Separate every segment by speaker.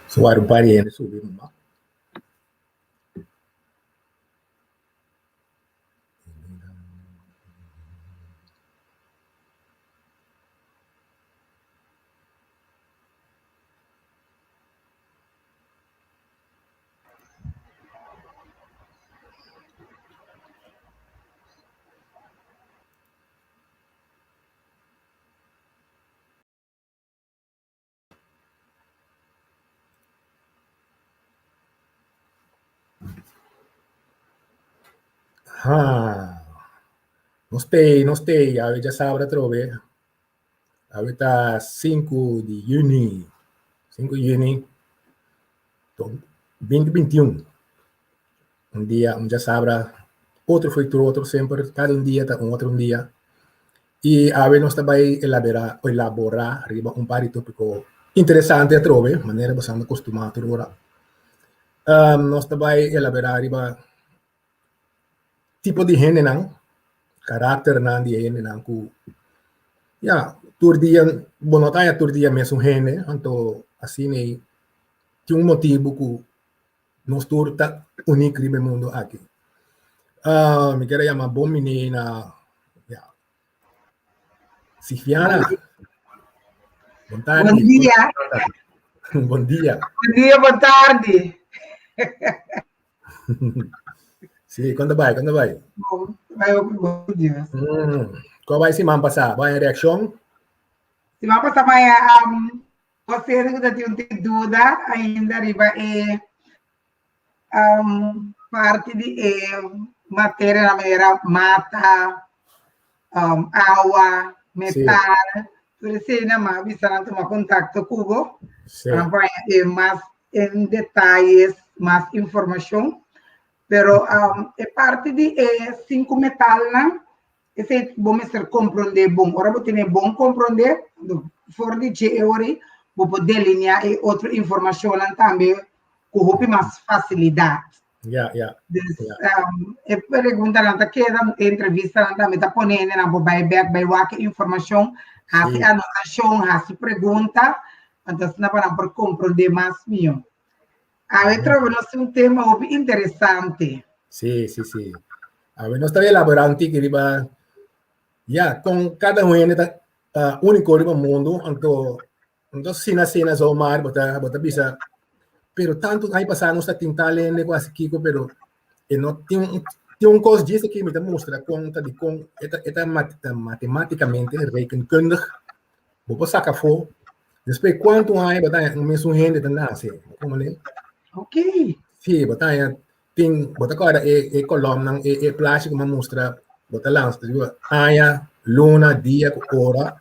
Speaker 1: Suar un par di hende subi numa. Ha, nos t'ei, nos t'ei, awe djasabra atrobe. Awe ta sinku di yüni, sinku di yüni binti binti un. Un dia, un djasabra, otro foi tur otro semper, kada un dia ta un otro un dia. I awe nos ta bai elaberá, elaborá riba un par di tópiko interesante atrobe, manera boso anda kostumá tur ora. Nos ta bai elaborá riba tipo di hendenan, karakternan di hendenan ku ya tur dia bo no ta haña tur dia mesun hende, anto asina ei tin un motibu ku nos tur ta unik riba e mundu aki. Mi kier a yama bon bini na ya Sifiana. Bon tardi.
Speaker 2: Bon dia.
Speaker 1: Bon dia.
Speaker 2: Bon dia, bon tardi.
Speaker 1: Sí, kon ta bai, kon ta bai?
Speaker 2: Bon, bai hopi bon, Dios.
Speaker 1: Mm. Kon bai siman pasá? Bai en reakshon?
Speaker 2: Siman pasá bai um, você ku ta tin un tin duda ainda riba e um, parti di e materia na manera mata, um, awa, metal, tur esei na ma bisa nan tuma kontakto ku bo.
Speaker 1: Sí.
Speaker 2: Nan por haña e mas en detayes, mas informashon. Pero um, e parti di e sinku metalnan, esei bo mester komprondé bon. Ora bo tene bon komprondé, for di dje e ora ei, bo por delineá e otro informashonnan tambe ku hopi mas fasilidat.
Speaker 1: Ja, ja.
Speaker 2: Dus,
Speaker 1: Ja.
Speaker 2: um, e preguntanan ta keda, e entrevistanan tambe ta pone hendenan por bai bèk, bai wak e informashon, hasi
Speaker 1: Sí.
Speaker 2: anotashon, hasi pregunta, anto asina pa nan por komprondé mas mihó. Awe trobe nos tin un tema hopi interesante.
Speaker 1: Sí, sí, sí. Awe nos ta elaborá un tiki riba, ya, kon kada un hende ta uh, úniko riba mundu, anto anto sina sina zomaar bo ta bo ta bisa, pero tantu aña pasá nos ta tin tal hende ku hasi kiko, pero e no tin un tin un kos djis aki mi ta mustra kon ta dikon e ta e ta matemáticamente rekenkundig Bo por saca afó. Despues cuanto aña bo ta haña un mesun hende ta nace. Bo comprende?
Speaker 2: Ok.
Speaker 1: Sí, bo ta haña tin, bo ta corda e e kolomnan, e e plaatje ku mi a mustra, bo ta lansa riba aña, luna, dia ku ora.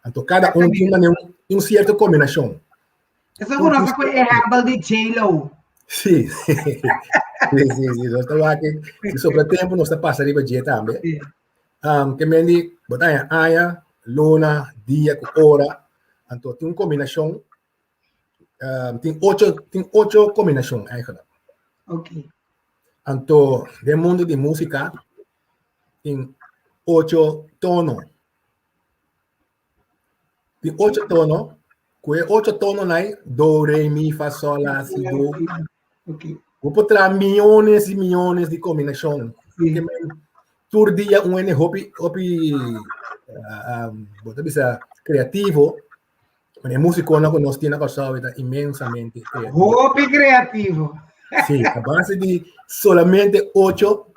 Speaker 1: Anto kada un tin manera un un sierto kombinashon.
Speaker 2: Eso ku nos ta ku e ehèmpel di J-Lo.
Speaker 1: Sí, sí, sí, sí. Nos ta wak si sobra tempu nos ta pasa riba dje tambe.
Speaker 2: Sí.
Speaker 1: Um, ke men di, bo ta haña aña, luna, dia ku ora. Anto tin un kombinashon, um, tin ocho, tin ocho kombinashon eigenlijk.
Speaker 2: Ok.
Speaker 1: Anto, den mundu di músika, tin ocho tono. Tin ocho tono, ku e ocho tononan ei, do, re, mi, fa, sol, la, si, do.
Speaker 2: Ok.
Speaker 1: Bo por traha miyones i miyones di kombinashon.
Speaker 2: Sí.
Speaker 1: Ke men tur dia un hende hopi, hopi, uh, um, bo ta bisa kreativo. Ma e músikonan ku nos tin na Kòrsou ta inmensamente kreativo.
Speaker 2: Hopi kreativo.
Speaker 1: Sí, a base di solamente ocho,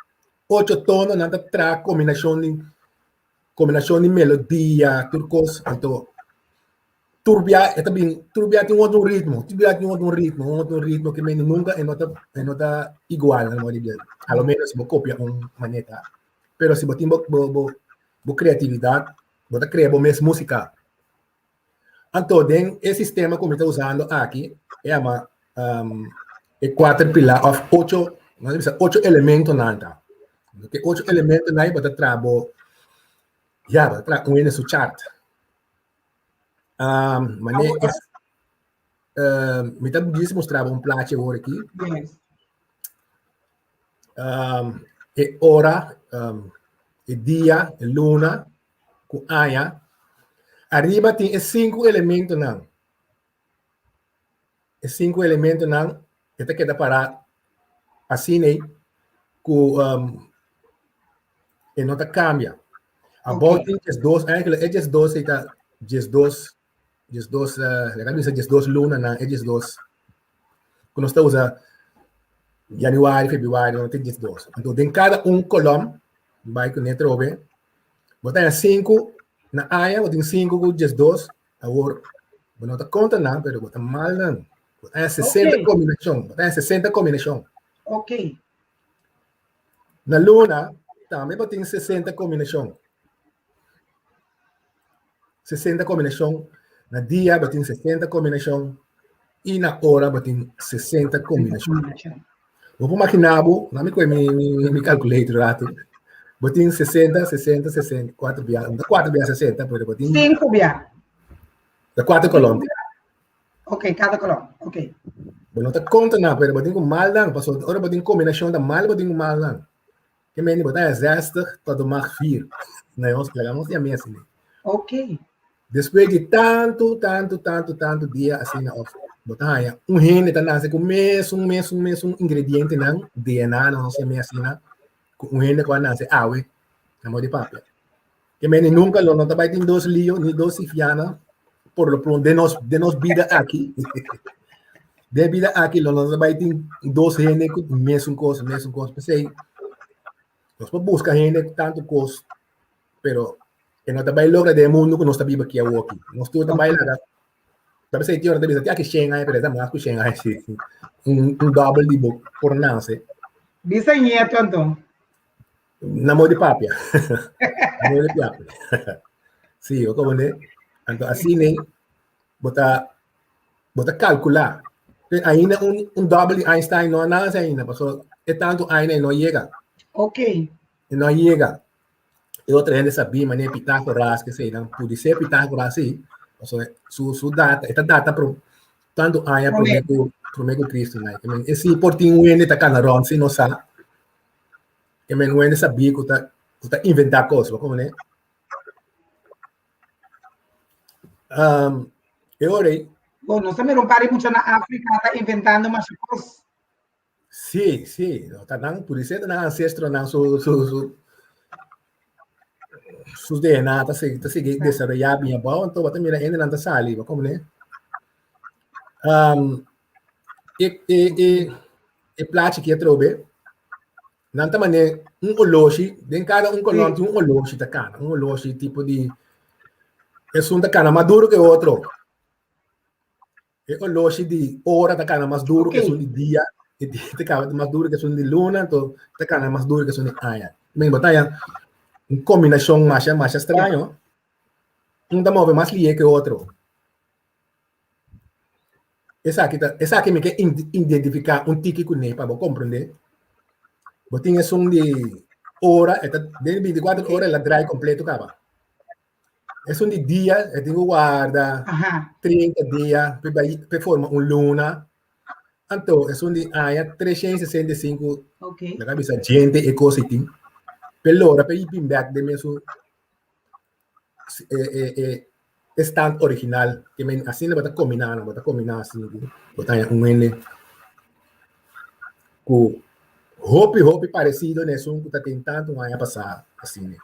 Speaker 1: ocho tono nan ta traha kombinashon di Kombinashon di melodia, tur kos, anto tur bia e ta bin, tur bia tin un otro ritmo, tur bia tin un otro ritmo, un otro ritmo ke mende nunka e no ta e no ta igual na modo di bia. A lo menos si bo kopia un maneta, pero si bo tin bo bo bo bo kreatividat, bo ta krea bo mes músika. Anto den e sistema ku mi ta usando aki, e yama e kuater pilar òf ocho, nos ta bisa ocho elementonan ta. E ocho elementonan ei bo ta traha bo, ya, bo ta traha un hende su chart. Manera es, mi ta djis mustra bo un plachi awor aki. E ora, e dia, e luna, ku aña, ariba tin e sinku elementonan. E sinku elementonan e ta keda pará asina ei ku e no ta kambia. Abou tin 12, eigenlijk e 12 ei ta 12, 12, laga bisa 12 lunanan, e 12 ku nos ta usa januari, februari, no tin 12. Anto den kada un kolòm, bai ku ne trobe, bo ta haña sinku na aña, bo tin sinku ku 12, awor bo no ta konta nan, pero bo ta mal nan. Bo ta haña 60 kombinashon, bo ta haña 60 kombinashon. Na luna tambe bo tin 60 kombinashon. 60 kombinashon. Na dia bo tin 60 kombinashon i na ora bo tin 60 kombinashon. Bo por imaginá bo, na mi koe mi, mi, mi calculator rato. Bo tin 60, 60, 60, 4 bia, no 4 bia 60, pero bo tin
Speaker 2: 5 bia.
Speaker 1: De 4 kolom.
Speaker 2: Ok, kada kolom. Ok.
Speaker 1: Bo no ta konta nan, pero bo tin ku mal dan, pasobra ora bo tin kombinashon ta mal bo tin ku mal dan. Ke meni bo ta haña zestig tot de macht vier. Na nos laga nos yam'é asina.
Speaker 2: Ok.
Speaker 1: Despues di tantu, tantu, tantu, tantu dia asina of bo ta haña un hende ta nase ku mesun, mesun, mesun ingredientenan, DNA nan nos yam'é asina, ku un hende ku a nase awe na modo di papia. Ke meni nunka lo no ta bai tin dos Leo ni dos Sifiana por lo pronto den nos, den nos bida aki. Den bida aki lo no ta bai tin dos hende ku mesun kos, mesun kos. P'esei nos por buska hende ku tantu kos, pero e no ta bai logra den e mundu ku nos ta biba aki awoki. Nos tur ta bai laga. Ta p'esei tin ora ta bisa tin aki shen aña, pero e ta mas ku shen aña si. Un, un dòbel di bo por nase.
Speaker 2: Bisa nieto anto.
Speaker 1: Na modo di papia. Na modo di papia. Sí, o como ne? Anto asina bo ta bo ta calculá. Ainda un un dobbel di Einstein no a nace ainda, paso e tanto aña e no yega.
Speaker 2: Ok.
Speaker 1: E no yega. E otro hende sabí manera Pitágoras ke sei nan pudi ser Pitágoras sí, paso su su data, e ta data pro tanto aña promé ku promé ku Cristo nan. E si por tin un hende ta kana rònt si no sa. E men un hende sabí ku ta ku ta inventá kos, bo komo Um, e ora ei.
Speaker 2: Bon, nos ta mira un par di mucha na Afrika ta inventando masha kos.
Speaker 1: Sí, sí, no, ta nan, pudi ser ta nan ancestronan su su su sus DNA ta sigui ta sigui desaroyá bien abou, anto bo ta mira hendenan ta sali, bo komo ne? Um, e e e e plachi ki atrobe, nan ta mane un oloshi, den kada un kolom tin un oloshi ta kana, un oloshi tipo di, esun ta kana mas duro ke otro. E oloshi di ora ta kana mas duro ke esun di dia, e dia ta kana mas duro ke esun di luna, anto ta kana mas duro ke esun di aña. Men bo ta haña un kombinashon masha masha straño, un ta move mas lihe ke otro. Esaki ta, esaki mi ke identifiká un tiki kuné pa bo komprendé. Bo tin esun di ora, e ta den 24 ora el a drai kompleto kaba. Esun di dia, e tin ku warda 30 dia pa bai pa forma un luna. Anto esun di aña 365, laga bisa djente e kos ei tin, pa e lora pa e bin bèk den mesun e e e e stand original ke men asina bo ta kombiná nan bo ta kombiná asina ku bo ta haña un hende ku hopi hopi paresido na esun ku ta tin tantu aña pasá asina.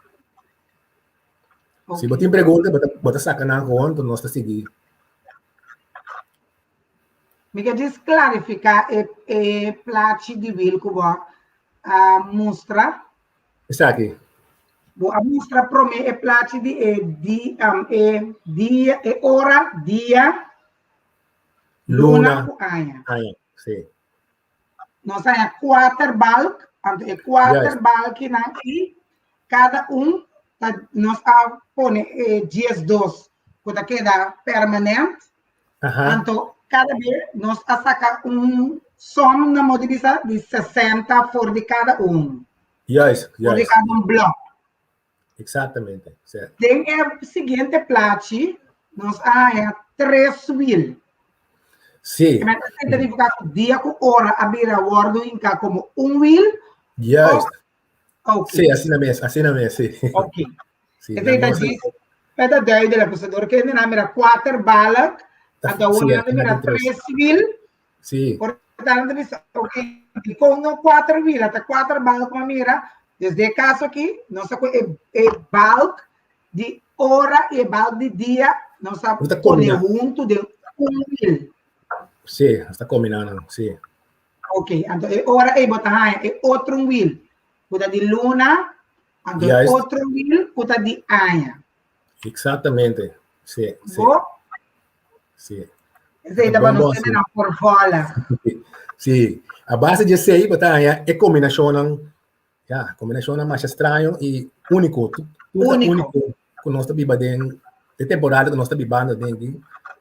Speaker 1: Si bo tin pregunta bo ta bo ta saka nan gewoon enton nos ta sigui.
Speaker 2: Mi ke djis klarifiká e e plachi di wiel ku bo a mustra.
Speaker 1: Esaki.
Speaker 2: Bo a mustra promé e plachi di e di um, e dia, e ora, dia, luna, luna ku aña.
Speaker 1: Aña, sí.
Speaker 2: Nos haña kuater balk, anto e kuater balkinan ei, kada un ta nos a pone e 12 ku ta keda permanent. Anto kada be nos a saka un som na modo di bisa di 60 for di kada un.
Speaker 1: Juist,
Speaker 2: For di
Speaker 1: juist.
Speaker 2: kada un blok.
Speaker 1: Exactamente. Sí.
Speaker 2: Den e siguiente plachi nos a haña tres wiel.
Speaker 1: Sí.
Speaker 2: E mester ta identifiká ku dia ku ora a bira wòrdu hinká komo un wiel.
Speaker 1: Juist.
Speaker 2: Ok.
Speaker 1: Sí, asina mes, asina mes, sí.
Speaker 2: Ok.
Speaker 1: Sí,
Speaker 2: Esei ta
Speaker 1: nos-
Speaker 2: djis pa ta duidelijk, pasobra dor kende nan mira kuater balk, anto awor
Speaker 1: Sí,
Speaker 2: nan ta mira
Speaker 1: tres.
Speaker 2: tres wiel.
Speaker 1: Sí.
Speaker 2: Por tanto, bisa, ok, dikon no kuater wila, ta kuater balk ma mira, desde e kaso aki, nos a ku e, e balk di ora i e balk di dia, nos a
Speaker 1: Nos ta
Speaker 2: pone
Speaker 1: kombiná.
Speaker 2: huntu den un wil.
Speaker 1: Sí, nos ta kombiná nan, sí.
Speaker 2: Ok, anto e ora ei bo ta haña e otro wil, ku ta di luna, anto e
Speaker 1: Juist.
Speaker 2: otro wil ku ta di aña.
Speaker 1: Exactamente. Sí, sí.
Speaker 2: Bo?
Speaker 1: Sí.
Speaker 2: Esei ta pa nos tenenan por vola.
Speaker 1: Sí. A base di esei bo ta haña e kombinashonnan, ya, kombinashonnan masha straño i úniko. Tur ta
Speaker 2: Úniko.
Speaker 1: úniko ku nos ta biba den e temporada ku nos ta bibando den aki,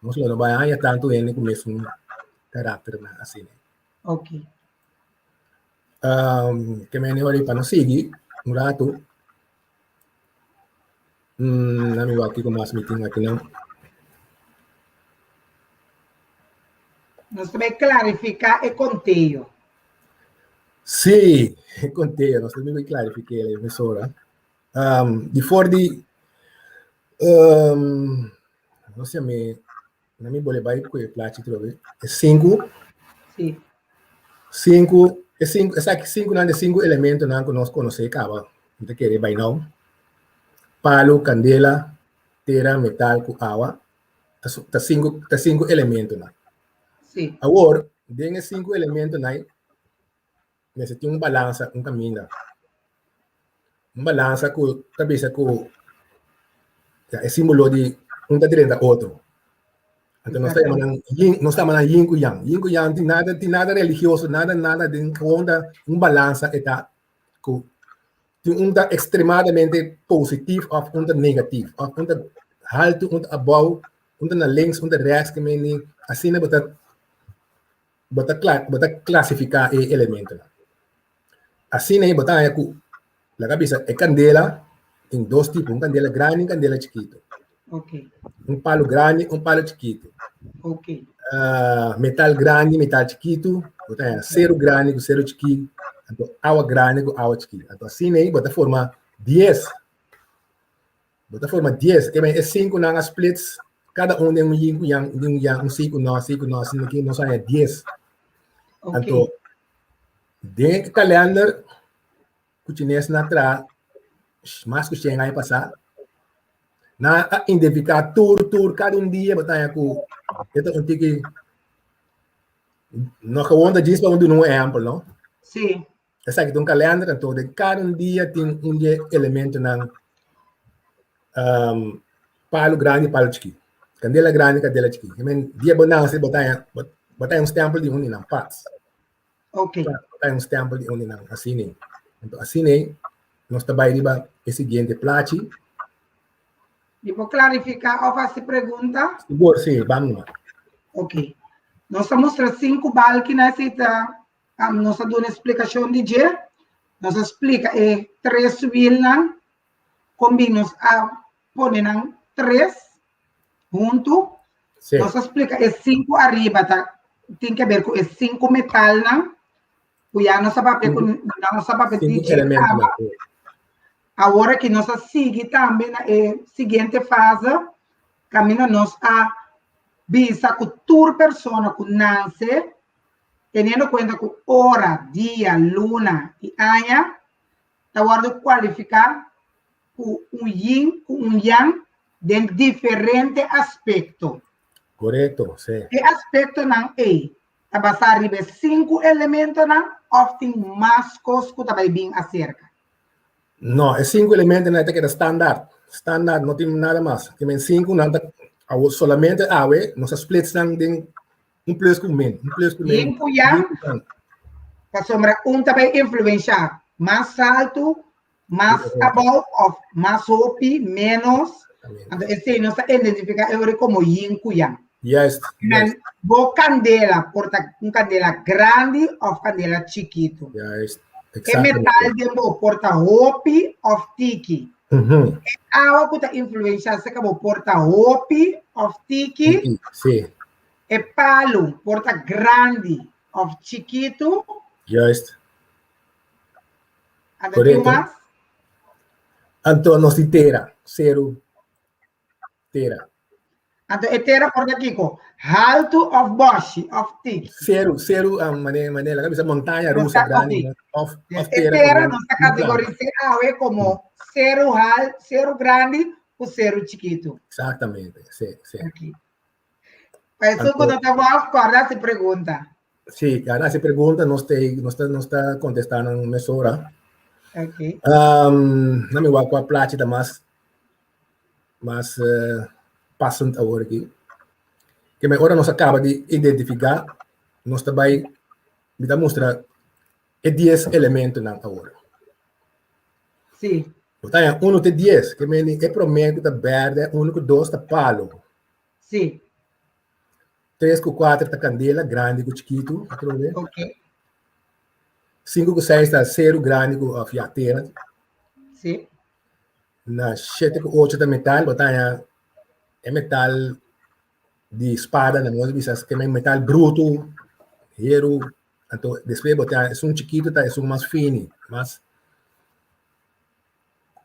Speaker 1: nos lo no bai haña tantu hende ku mesun karakternan asina.
Speaker 2: Ok.
Speaker 1: Um, ke mene ora pa nos sigui un ratu. Nami wak kiko mas mi tin aki nan.
Speaker 2: Nos ta bai klarifiká e konteo.
Speaker 1: Sí, e konteo. Nos ta bai klarifik'é mesora. Um, di for di um, no sé mi nami bole bai ku e plachi trobe. E sinku.
Speaker 2: Sí.
Speaker 1: Sinku, e sinku, esaki sinkunan de sinku elementonan ku nos konosé kaba. Mi ta kere bai nou. Palu, kandela, tera, metal ku awa. Ta ta sinku ta sinku elementonan.
Speaker 2: Sí.
Speaker 1: Awor, den e sinku elementonan mester tin un balansa, un kaminda. Un balansa ku ta bisa ku ya e simbolo di un ta drenta otro. Anto nos ta yama nan yin, nos ta yama nan yin ku yang. Yin ku yang tin nada tin nada religioso, nada nada den gewoon ta un balansa e ta ku tin un ta ekstremadamente positief òf un ta negatief òf un ta haltu, un ta abou, un ta na links, un ta rèks, ke mende asina bo ta bo ta bo ta klasifiká e elementonan. Asina ei bo ta haña ku laga bisa e kandela tin dos tipo, un kandela grandi i un kandela chikitu.
Speaker 2: Okay.
Speaker 1: Un palu grandi, un palu chikitu.
Speaker 2: Okay.
Speaker 1: Metal grandi, metal chikitu. Bo ta haña seru grandi ku seru chikí, anto awa grandi ku awa chikí. Anto asina ei bo ta forma dies. Bo ta forma dies, ke men e sinkunan a splits kada un den un yin ku yang, den un yang, un si ku no, si ku no, asina ki nos haña dies. Anto den e kalender ku chinesnan a traha mas ku shen aña pasá, nan a identifiká tur tur kada un dia bo ta haña ku e ta un tiki no gewoon ta djis pa un duna un ehèmpel no.
Speaker 2: Sí.
Speaker 1: Esaki ta un kalender, anto den kada un dia tin un di e elementonan um, palu grandi, palu chikí. Kandela grandi, kandela chikí. I mean, dia bo nase, bo ta haña, bo, bo ta haña un stempel di un di nan, pats.
Speaker 2: Ok.
Speaker 1: Bo ta haña un stempel di un di nan, asina. Anto asina nos ta bai riba e siguiente plachi.
Speaker 2: Mi por klarifiká òf hasi pregunta?
Speaker 1: Sigur, sí, bam numa.
Speaker 2: Ok. Nos a mustra sinku balki na esei ta Nos a duna splikashon di dje, nos a splika e tres wielnan, kon bin nos a pone nan tres huntu.
Speaker 1: Sí.
Speaker 2: Nos a splika e sinku ariba ta tin ke ber ku e sinku metalnan, ku ya nos a papia ku nos a papia di
Speaker 1: Sinku
Speaker 2: dje
Speaker 1: elementonan.
Speaker 2: kaba. Awor aki nos a sigui tambe na e siguiente fase, kaminda nos a bisa ku tur persona ku nanse teniendo kuenta ku ora, dia, luna i aña ta wòrdu kualifiká ku un yin ku un yang den diferente aspekto.
Speaker 1: Korekto, sí.
Speaker 2: E aspektonan ei ta basá riba e sinku elementonan òf tin mas kos ku ta bai bin aserka?
Speaker 1: No, e sinku elementonan ta keda standaard. Standaard, no tin nada mas. Ke men sinkunan ta awo solamente awe nos a splits nan den Un plus ku min, un plus ku min.
Speaker 2: Yin ku yang, pasobra un ta bai influenshá mas altu, mas abou òf mas hopi, ménos. Anto esei nos ta identifiká e ora komo yin ku yang.
Speaker 1: Juist,
Speaker 2: Men
Speaker 1: juist.
Speaker 2: bo kandela por ta un kandela grandi òf kandela chikitu.
Speaker 1: Juist,
Speaker 2: E
Speaker 1: exactamente.
Speaker 2: metal den bo por ta hopi òf tiki. E awa ku ta influenshá seka bo por ta hopi òf tiki.
Speaker 1: Tiki, sí.
Speaker 2: E palu por ta grandi of chikitu.
Speaker 1: Juist.
Speaker 2: Anto tin mas?
Speaker 1: Anto nos di tera, seru, tera.
Speaker 2: Anto e tera por ta kiko? Haltu òf bòshi òf tiki?
Speaker 1: Seru, seru, um, mane, mane, laga bisa montaña rusa grandi, òf, òf
Speaker 2: tera. E tera nos ta kategoris'é awe komo seru hal, seru grandi ku seru chikitu.
Speaker 1: Eksaktamente, si, si.
Speaker 2: Ok. Pa esun ku no ta wòrdu, kòrda hasi pregunta.
Speaker 1: Si, kòrda hasi pregunta, nos ta, nos ta, nos ta kontestá nan mesora.
Speaker 2: Ok.
Speaker 1: Um, na mi wak kua plachi ta mas mas passend awor aki. Ke men ora nos a kaba di identifiká, nos ta bai, mi ta mustra e dies elementonan awor.
Speaker 2: Sí.
Speaker 1: Bo ta haña uno te dies, ke men e promé ku ta bèrdè, uno ku dos ta palo.
Speaker 2: Sí.
Speaker 1: Tres ku kuater ta kandela, grandi ku chikitu, atrobe.
Speaker 2: Ok.
Speaker 1: Sinku ku seis ta seru grandi ku òf ya tera.
Speaker 2: Sí.
Speaker 1: Na shete ku ocho ta metal, bo ta haña e metal di spada, na nos bisa ke men metal brutu, heru, anto despues bo ta haña esun chikitu ta esun mas fini, mas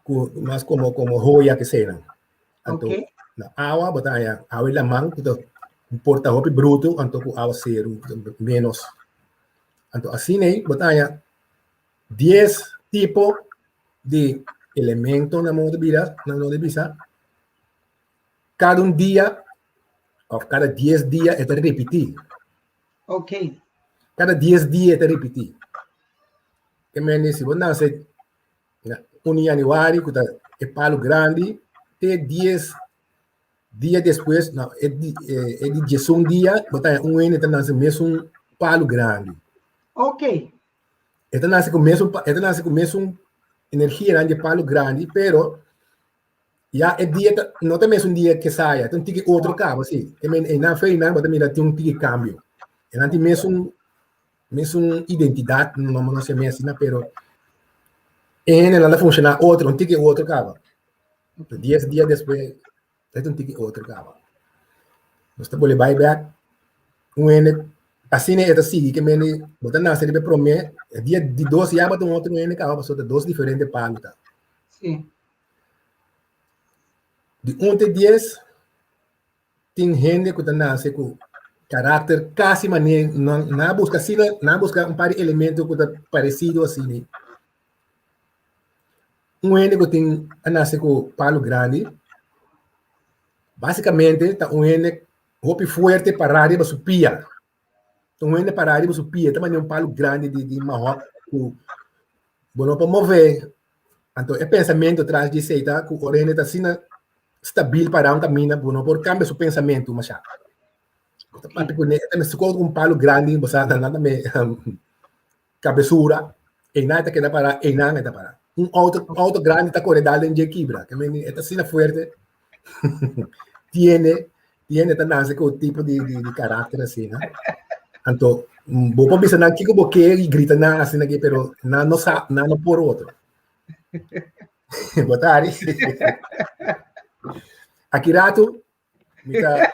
Speaker 1: ku mas komo komo hoya ke eseinan. Anto
Speaker 2: Ok.
Speaker 1: na awa bo ta haña awa di laman ku ta por ta hopi brutu anto ku awa seru menos. Anto asina ei bo ta haña dies tipo di elemento na modo bida, na modo bisa, kada un dia of kada dies dia e ta repetí.
Speaker 2: Ok.
Speaker 1: Kada dies dia e ta repetí. Ke mende si bo nase na un di januari ku ta e palu grandi te dies dia despues, no, e di, e di diesun dia bo ta un hende ta nase mesun palu grandi.
Speaker 2: Ok.
Speaker 1: E ta nase ku mesun e ta nase ku mesun energianan di e palu grandi, pero ya e dia ta no ta mesun dia ke saya, ta un tiki otro kaba si. E men einan fe einan bo ta mira tin un tiki kambio. Einan tin mesun mesun identidat, no no se mes asina, pero e hendenan ta funshoná otro, un tiki otro kaba. Dies dia despues Ta un tiki otro kaba. Nos ta bole bai bek. Un hende asina e ta sigui ke mende bo ta nase riba e promé, e dia di dos ya bo ta un otro hende kaba pasobra ta dos diferente palu ta.
Speaker 2: Sí.
Speaker 1: Di un te dies tin hende ku ta nase ku karakter kasi mane nan nan a buska asina nan a buska un par di elemento ku ta paresido asina. Un hende ku tin a nase ku palu grandi, basikamente ta un hende hopi fuerte pará riba su pia. Ta un hende pará riba su pia, ta manera un palu grandi di di mahòk ku bo no por move. Anto e pensamentu tras di esei ta ku ora hende ta asina stabil pará un kaminda, bo no por kambia su pensamentu mashá. Bo ta papia kuné, e ta mester ku un palu grandi, bo sa nan ta me Kabesura, einan e ta keda pará, einan e ta pará. Un outo, outo grandi ta kore dal den dje kibra. Ke men e ta asina fuerte. Tiene, tiene ta nase ku tipo di, di, di karakter asina. Anto, bo por bisa nan kiko bo ke i grita nan asina aki, pero nan no sa, nan no por otro. Bo ta hari? Aki ratu, Mi ta,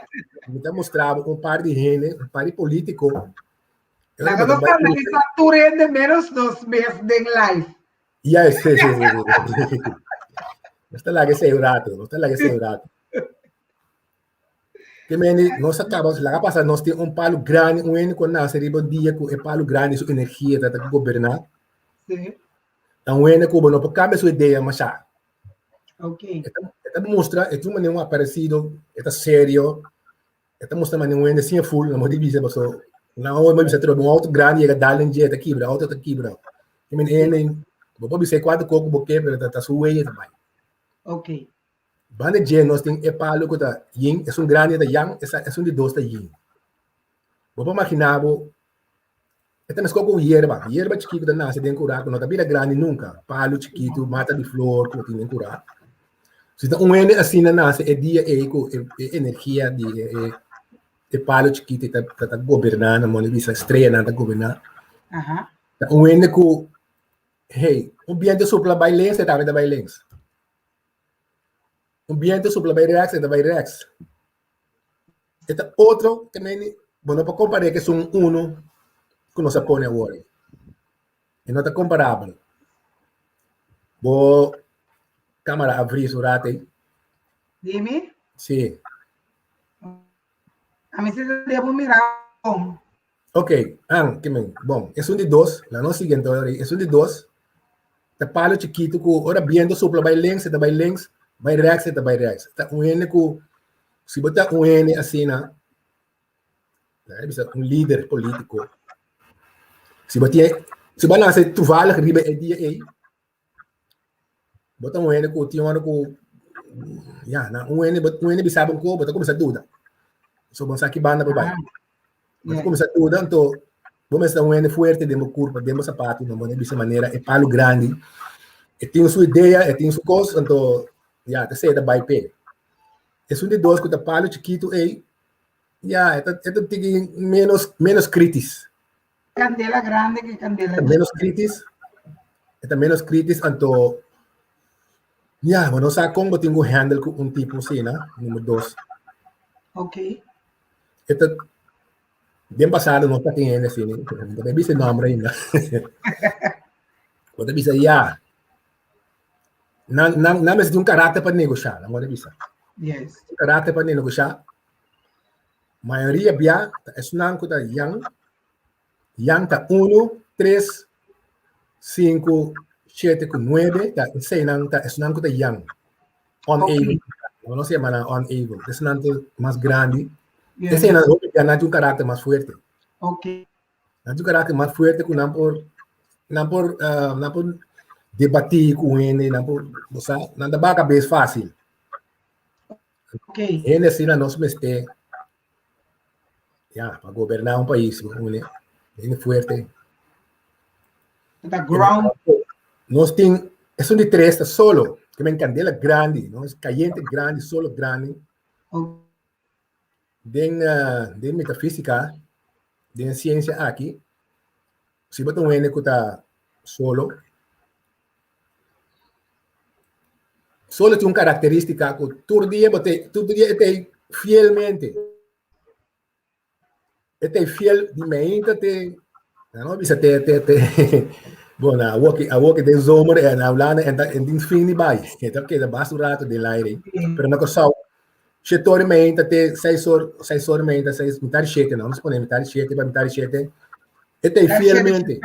Speaker 1: mi ta mustra bo un par di hende, un par di politico.
Speaker 2: Laga nos analiza tur hende menos nos mes den live.
Speaker 1: Ja, sí, sí, sí. Nos ta laga esei un rato, nos ta laga esei un rato. Ke mende, nos a kaba, laga pasa, nos tin un palu grandi, un hende ku nase riba un dia ku e palu grandi su energia ta ta goberná.
Speaker 2: Sí.
Speaker 1: Ta un hende ku bo no por kambia su idea masha.
Speaker 2: Ok.
Speaker 1: E ta, e ta mustra, e tin un manera un aparecido, e ta serio, e ta mustra manera un hende sin e full, no di bisa paso, na hoy mo bisa trobe un auto grandi yega dal den dje, e ta kibra, auto ta kibra. I men hende, bo por bisa kuantu koko bo ke, pero ta, ta su weye ta bai.
Speaker 2: Ok.
Speaker 1: Banda dje nos tin e palo ku ta yin, esun grandi ta yang, esa, esun di dos ta yin. Bo por imagina bo E ta meskos ku yerba. Yerba chikitu ta nase den kurá ku no ta bira grandi nunka. Palu chikitu, mata di flor ku tin den kurá. Si ta un hende asina nase e dia ei ku e energia di e e palu chikitu ta ta goberná na modo di bisa streanan ta goberná. Ta un hende ku hey, un bientu supla bai links e tambe ta bai links. Un bientu supla bai rèks e ta bai rèks. E ta otro ke meni, bo no por kompar'é ku esun unu ku nos a pone awor. E no ta komparabel. Bo kamera a vris un rato ei.
Speaker 2: Dimi?
Speaker 1: Sí.
Speaker 2: Ami si ta debo mira bon.
Speaker 1: Ok, an, ke men, bon, esun di dos, la nos sigui anto ora, esun di dos, ta palo chikitu ku ora biento supla bai links, e ta bai links, bai rechts, e ta bai rechts. Ta un hende ku, si bo ta un hende asina, laga bisa un lider politiko, si bo tin, si bo a nase toevallig riba e dia ei, Bo ta un hende ku tin ora ku ya na un hende un hende bisa bo un ko bo ta kuminsá duda. So bo sa ki banda bo bai. Bo ta kuminsá duda anto bo mester ta un hende fuerte den bo kurpa, den bo sapatunan, bo ta bisa manera e palu grandi e tin su idea, e tin su kos anto ya ta esei ta bai p'e. Esun di dos ku ta palu chikitu ei ya e ta e ta tiki menos menos kritis.
Speaker 2: Candela grande que candela
Speaker 1: Ta menos kritis. E ta menos kritis, anto ya, bo no sa kon bo tin ku handle ku un tipo asina, number dos.
Speaker 2: Ok.
Speaker 1: E ta, den pasado nos ta tin hende asina, no ta bisa e nomber ainda. Bo ta bisa ya, nan, nan, nan mester tin un karakter pa negosha, nan bo ta bisa.
Speaker 2: Yes.
Speaker 1: Un karakter pa negosha. Mayoria bia ta esnan ku ta yan. Yan ta unu, tres, sinku, shete ku nuebe, ta eseinan ta esnan ku ta yan. Uneven. Okay. No se yama nan uneven. Esnan ta mas grandi. Yeah. Eseinan hopi bia nan tin un karakter mas fuerte.
Speaker 2: Okay.
Speaker 1: Nan tin un karakter mas fuerte ku nan por nan por uh, nan por debatí ku hende, nan por, bo sa, nan ta baka bes fácil.
Speaker 2: Okay.
Speaker 1: Hende asina nos mester ya pa goberná un pais, un hende fuerte.
Speaker 2: Ta ground.
Speaker 1: Nos tin, esun di tres ta solo, ke men kandela grandi, no? Kayente grandi, solo grandi.
Speaker 2: Oh.
Speaker 1: Den, uh, den metafísika, den siensia aki, si bo ta un hende ku ta solo, Solo tin un karakterístika ku tur dia bo te, tur dia e ta fielmente. E ta fiel di meinta te, na no bisa te te te. Bon, na awor ki awor ki den zomer en na Hulanda en ta en tin fin di bai. E ta keda basta un rato den aire. Pero na Kòrsou, shete ora meinta te seis or, seis ora meinta, seis, mitar di shete, no, nos pone mitar di shete pa mitar di shete. E ta fielmente.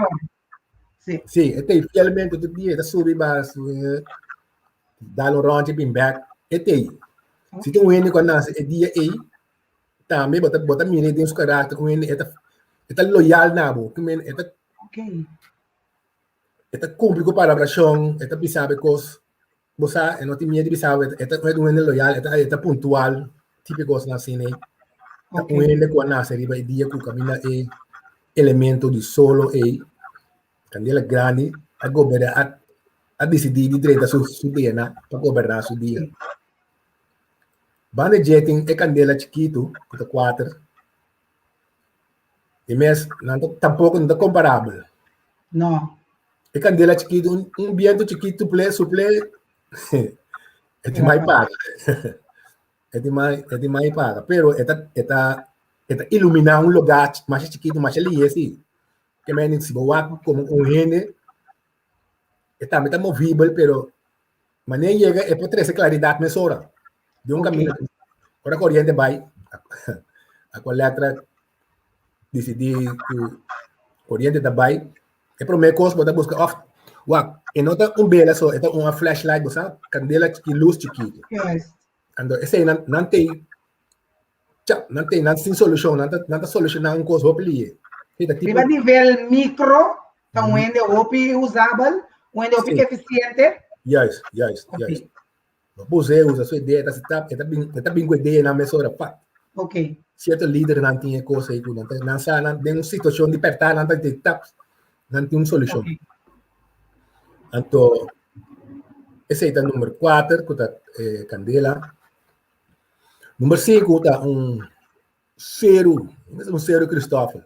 Speaker 2: Sí.
Speaker 1: Sí, e ta fielmente tur dia, e ta subi ba dal un rondje bin bek, e ta ei. Si tin un hende ku a nase e dia ei, tambe bo ta bo ta mira den su karakter un hende e ta e ta loyal na bo, e ta
Speaker 2: Okay.
Speaker 1: e ta kumpli ku palabrashon, e ta bisa bo e kos, bo sa e no tin miedu di bisa bo, e ta un hende loyal, e ta e ta puntual, tipo kosnan asina ei. Ta un hende ku a nase riba e dia ku kaminda e elemento di solo ei, kandela grandi, a goberná, a a disidí di drenta su su DNA pa goberná su dia. Banda dje tin e kandela chikitu ku ta kuater, di mes nan ta tampoko no ta komparabel.
Speaker 2: No.
Speaker 1: E kandela chikitu, un un bientu chikitu suple suple e tin mai paga. E tin mai e tin mai paga, pero e ta e ta e ta iluminá un lugá masha chikitu, masha lihe si. Ke men si bo wak komo un hende e tambe ta movibel, pero manera yega e por trese klaridat mesora di un kaminda. Ora koriente bai, Aqualectra disidí ku koriente ta bai, e promé kos bo ta buska òf wak e no ta un bela so, e ta un flashlight, bo sa, kandela chikí, lus chikitu. Anto esei nan nan tei cha, nan tei nan sin solushon, nan ta nan ta solushoná un kos hopi lihe.
Speaker 2: Riba nivel mikro ta un hende hopi usabel, un hende hopi efisiente.
Speaker 1: Juist, juist, juist. Bo puse usa su idea, ta ta e ta bin e ta bin ku ideanan mesora pa.
Speaker 2: Ok.
Speaker 1: Sierto lidernan tin e kos ei ku nan ta nan sa nan den un situashon di pèrtá nan ta di tap nan tin un solushon.
Speaker 2: Ok.
Speaker 1: Anto esei ta number kuater ku ta e kandela. Number sinku ta un seru, un seru Christoffel.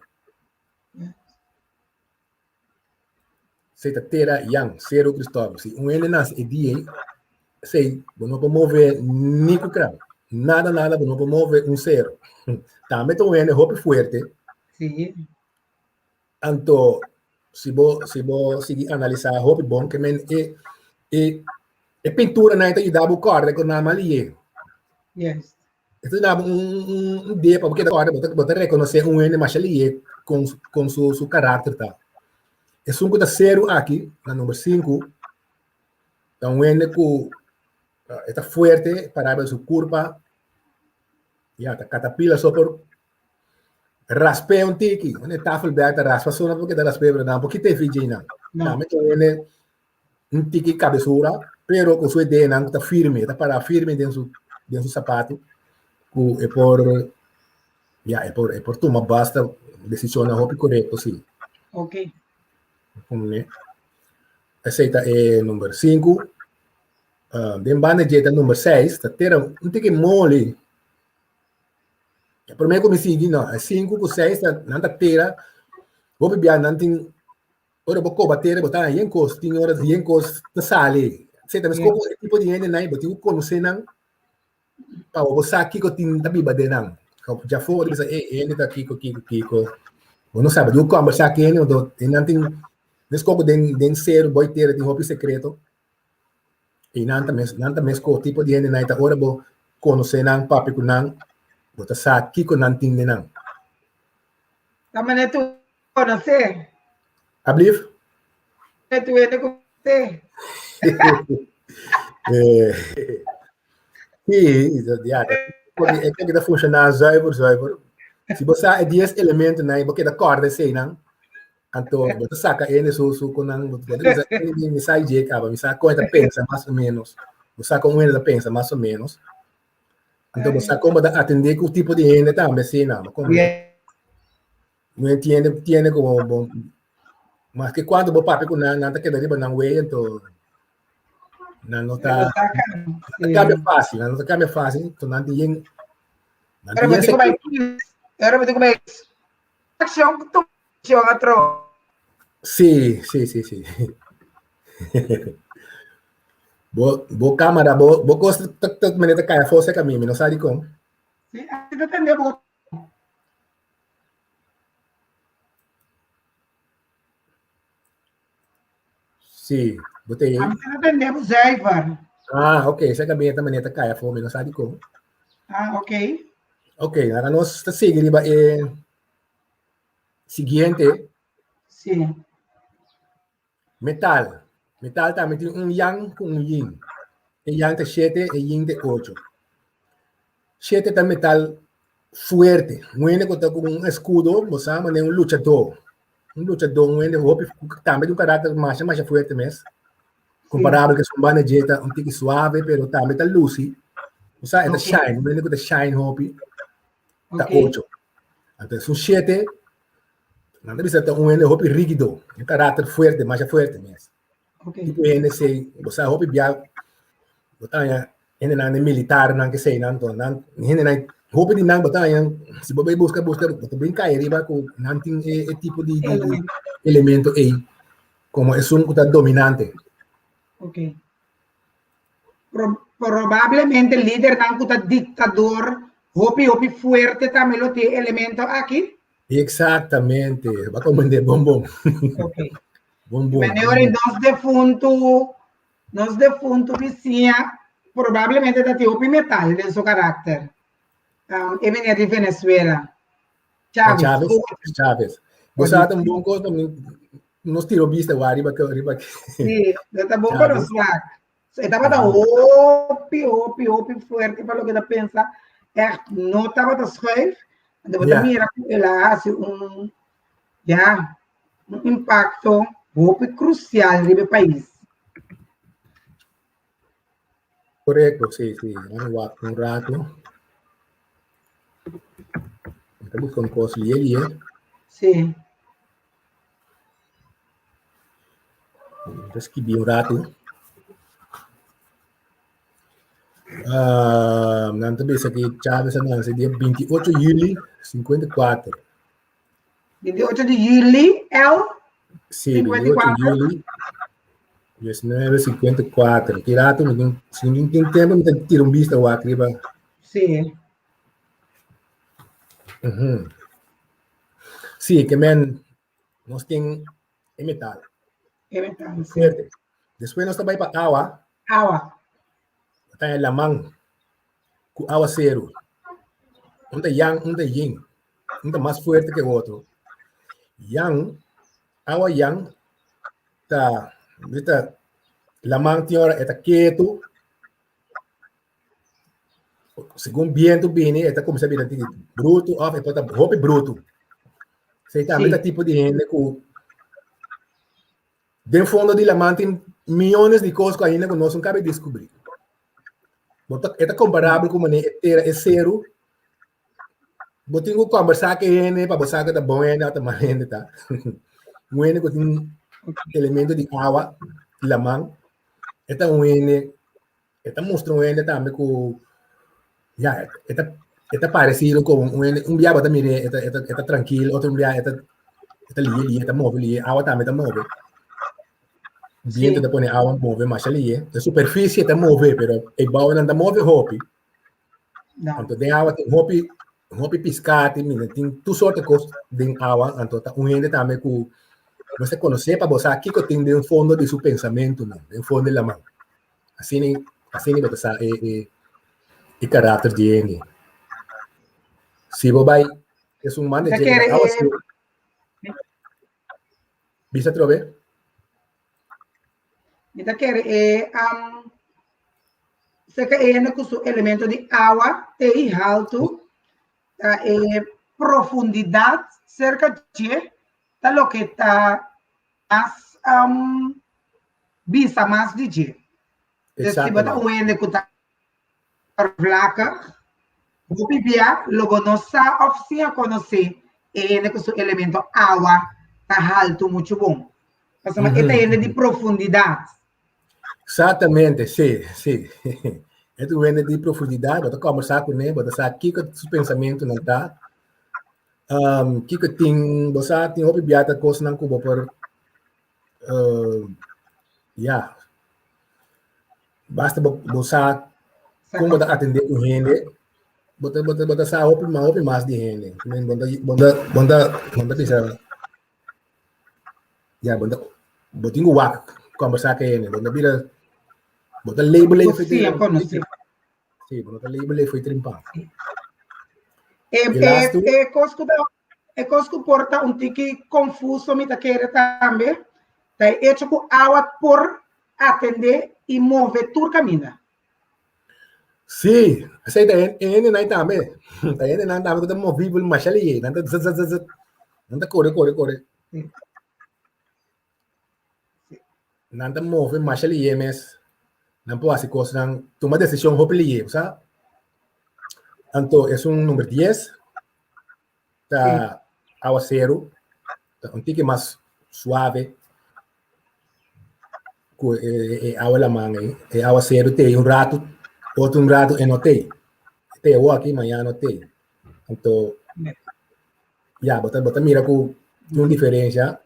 Speaker 1: Esei ta tera Jan, Seru Cristóbal. Si un hende nase e dia ei, esei bo no por move ni ku kran. Nada, nada, bo no por move un seru. Tambe ta un hende hopi fuerte.
Speaker 2: Sí.
Speaker 1: Anto, si bo, si bo sigui analisá hopi bon, ke men e, e, e pinturanan ta yuda bo kòrda ku nan mal yega.
Speaker 2: Yes.
Speaker 1: E ta duna un idea pa bo keda kòrda, bo ta rekonosé un hende masha lihé kon kon su su karakter ta. Esun ku ta seru aki, na number sinku, ta un hende ku e ta fuerte, pará riba su kurpa, ya ta katapila so por rasp'é un tiki, un tafelberg ta raspa so no por keda rasp'é, pero nan por kita e VJ nan. Tambe ta un hende un tiki kabesura, pero ku su ideanan ta firme, ta para firme den su den su sapatu, ku e por ya e por e por tuma basta desishonnan hopi korekto si.
Speaker 2: Ok.
Speaker 1: Esei ta e number sinku. Den banda dje ta number seis, ta tera un tiki moli. E promé ku mi sigui no, e sinku ku seis ta nan ta tera, hopi bia nan tin Ora bo koba tera bo ta haña yen kos, tin ora yen kos ta sali. Esei ta meskos ku e tipo di hende nan, bo tin ku konosé nan pa bo sa kiko tin ta biba den nan. Djafó bo ta bisa e hende ta kiko kiko kiko. Bo no sa, bo tin ku kombersá ku hende, nan tin meskos ku den den seru bo tera tin hopi sekreto. I nan ta mes nan ta meskos tipo di hende nan ta ora bo konosé nan, papia ku nan, bo ta sa kiko nan tin den nan.
Speaker 2: Ta manera tur Conoce.
Speaker 1: Ablief?
Speaker 2: E tu hende conoce.
Speaker 1: Eh, sí, ja, e ke ta funciona zuiver, zuiver. Si bo sa e 10 elemento nan, bo keda kòrda esei nan, anto bo ta saka ene su su ku nan, bo ta bisa, mi sa dje kaba, mi sa kon e ta pensa mas o menos. Bo sa kon un hende ta pensa mas o menos. Anto bo sa kon bo ta atendé ku tipo di hende tambe asina. Bo kon No entiende, tiene como bo, mas que cuando bo papia cu nan, nan ta keda riba nan way, ento nan no ta, nan ta cambia fácil, nan no ta cambia fácil, ento nan tin yen, nan tin yen
Speaker 2: secreto. Pero bo tin cu bay accion cu tu accion atro.
Speaker 1: Sí, sí, sí, sí. Bo, bo cámara, bo, bo cos ta, ta, ta, ta cai afó cerca mi, mi no sa dicon.
Speaker 2: Sí, así ta tende bo.
Speaker 1: Sí, bo te
Speaker 2: A mi ta tende bo zuiver.
Speaker 1: Ah, ok, esa kabinete manera ta kai afó, mi no sa dikon.
Speaker 2: Ah, ok.
Speaker 1: Ok, ahora nos ta sigui riba e siguiente.
Speaker 2: Sí.
Speaker 1: Metal. Metal tambe tin un yang ku un yin. E yang ta shete, e yin ta ocho. Shete ta metal fuerte. Un hende ku ta ku un eskudo, bo sa manera un luchadó. Un luchadó, un hende hopi tambe di un karakter masha masha fuerte mes. Komparabel ku esun banda dje ta un tiki suave, pero tambe ta lusi. Bo sa, e ta shine, un hende ku ta shine hopi ta ocho. Anto esun shete Nan ta bisa ta un hende hopi rígido, un karakter fuerte, masha fuerte mes.
Speaker 2: Okay.
Speaker 1: Tipo hende sei, bo sa hopi bia, bo ta haña hendenan de militarnan ke sei nan, to nan hendenan hopi di nan bo ta haña, si bo bai buska buska, bo ta bin kai riba ku nan tin e, e tipo di, di, di elemento ei komo esun ku ta dominante.
Speaker 2: Okay. Pro, probablemente lidernan ku ta diktador hopi hopi fuerte tambe lo tin elemento aki.
Speaker 1: Exactamente, ba comprende bon bon.
Speaker 2: Ok.
Speaker 1: Bon bon.
Speaker 2: Meneer, e nos defuntu, nos defuntu visinha probablemente ta tin hopi metal den su karakter. Um, e meneer di Venezuela. Chávez.
Speaker 1: Chávez. Chávez. Bo sa un bon kos, nos tiro bista wa riba riba.
Speaker 2: Sí, ta bon pa nos wak. E tabata hopi, hopi, hopi fuerte pa loke ta pensa. Echt, no tabata schuif. Anto bo ta mira ku el a hasi un, ja, un impakto hopi krusial riba e pais.
Speaker 1: Korekto, sí, sí. Laat me wak un rato. Mi ta buska un kos lie lie.
Speaker 2: Sí.
Speaker 1: Mi ta skibi un ratu. Uh, nan ta bisa ki Chávez a nanse dia 28 juli 54.
Speaker 2: 28 di juli, el?
Speaker 1: Sí, 28 juli 1954. Ki ratu, mi tin, si mi tin tempo, mi ta tira un bista wak riba.
Speaker 2: Sí.
Speaker 1: Uh -huh. Sí, ke men nos tin e metal.
Speaker 2: E metal, sí.
Speaker 1: Fuerte. Despues nos ta bai pa awa.
Speaker 2: Awa.
Speaker 1: Ta e laman ku awa seru. Un ta yang, un ta yin. Un ta mas fuerte ku e otro. Yang, awa yang ta, ta laman tin ora e ta ketu. Segun bientu bini, e ta kuminsá bira tiki brutu òf e por ta hopi brutu. Esei tambe ta tipo di hende ku den fondo di laman tin miyones di kos ku ainda ku nos no kabe diskubrí. Bo ta, e ta komparabel ku manera e tera, e seru. Bo tin ku kombersá ku e hende pa bo sa ku ta bon hende òf ta mal hende ta. Un hende ku tin elemento di awa, di laman, e ta un hende E ta mustra un hende tambe ku ya e ta e ta paresido ku un hende un bia bo ta mir'é e ta e ta e ta trankil otro un bia e ta e ta lihe lihe e ta move lihe awa tambe ta move biento ta pone awa move masha lihe e superfisie ta move pero e bounan ta move hopi anto den awa tin hopi hopi piská tin tin tur sorto kos den awa anto ta un hende tambe ku bo ta konosé pa bo sa kiko tin den fondo di su pensamentunan den fondo di laman. Asina, asina bo ta sa e, e, e karakter di hende. Si bo bai, es un man de
Speaker 2: Ta
Speaker 1: dje,
Speaker 2: kere
Speaker 1: awa
Speaker 2: e
Speaker 1: si. Bisa atrobe?
Speaker 2: Mi ta kere e um, seka e hende ku su elemento di awa te i haltu, ta e profundidat serka dje ta loke ta mas um, bisa mas di dje. Dus si bo ta un hende ku ta vlakig, hopi bia lo bo no sa òf siña konosé e hende ku su elemento awa ta haltu muchu bon. Pasobra e ta hende di profundidat.
Speaker 1: Exactamente, sí, sí. E ta un hende di profundidat, bo ta kòmbersá kuné, bo ta sa kiko su pensamentunan ta. Um, kiko tin, bo sa tin hopi bia ta kosnan ku bo por uh, ya. Basta bo, bo sa kon bo ta atendé ku hende, bo ta, bo ta, bo ta sa hopi, hopi mas di hende. Bo ta, bo ta, bo ta, bo ta bisa, ya, bo ta, bo tin ku wak kòmbersá ku hende, bo ta bira, bo ta label
Speaker 2: Bo siña konosé.
Speaker 1: Sí, bo no ta label e foi trimpa.
Speaker 2: E, e, e kos ku e kos ku por ta un tiki konfuso mi ta kere tambe, ta e hecho ku awa por atendé i move tur kaminda.
Speaker 1: Sí, esei ta e hendenan tambe. Ta e hendenan tambe ku ta movibel masha lihé. Nan ta zit zit zit zit. Nan ta kore kore kore. Nan ta move masha lihé mes. Nan por hasi kosnan, tuma desishon hopi lihé, bo sa. Anto esun number dies ta awaseru, ta un tiki mas suave ku e awa laman ei. E awaseru t'ei un ratu, otro un ratu e no t'ei. T'ei awoki, mañana no t'ei. Anto ya, bo ta, bo ta mira ku tin un diferensia.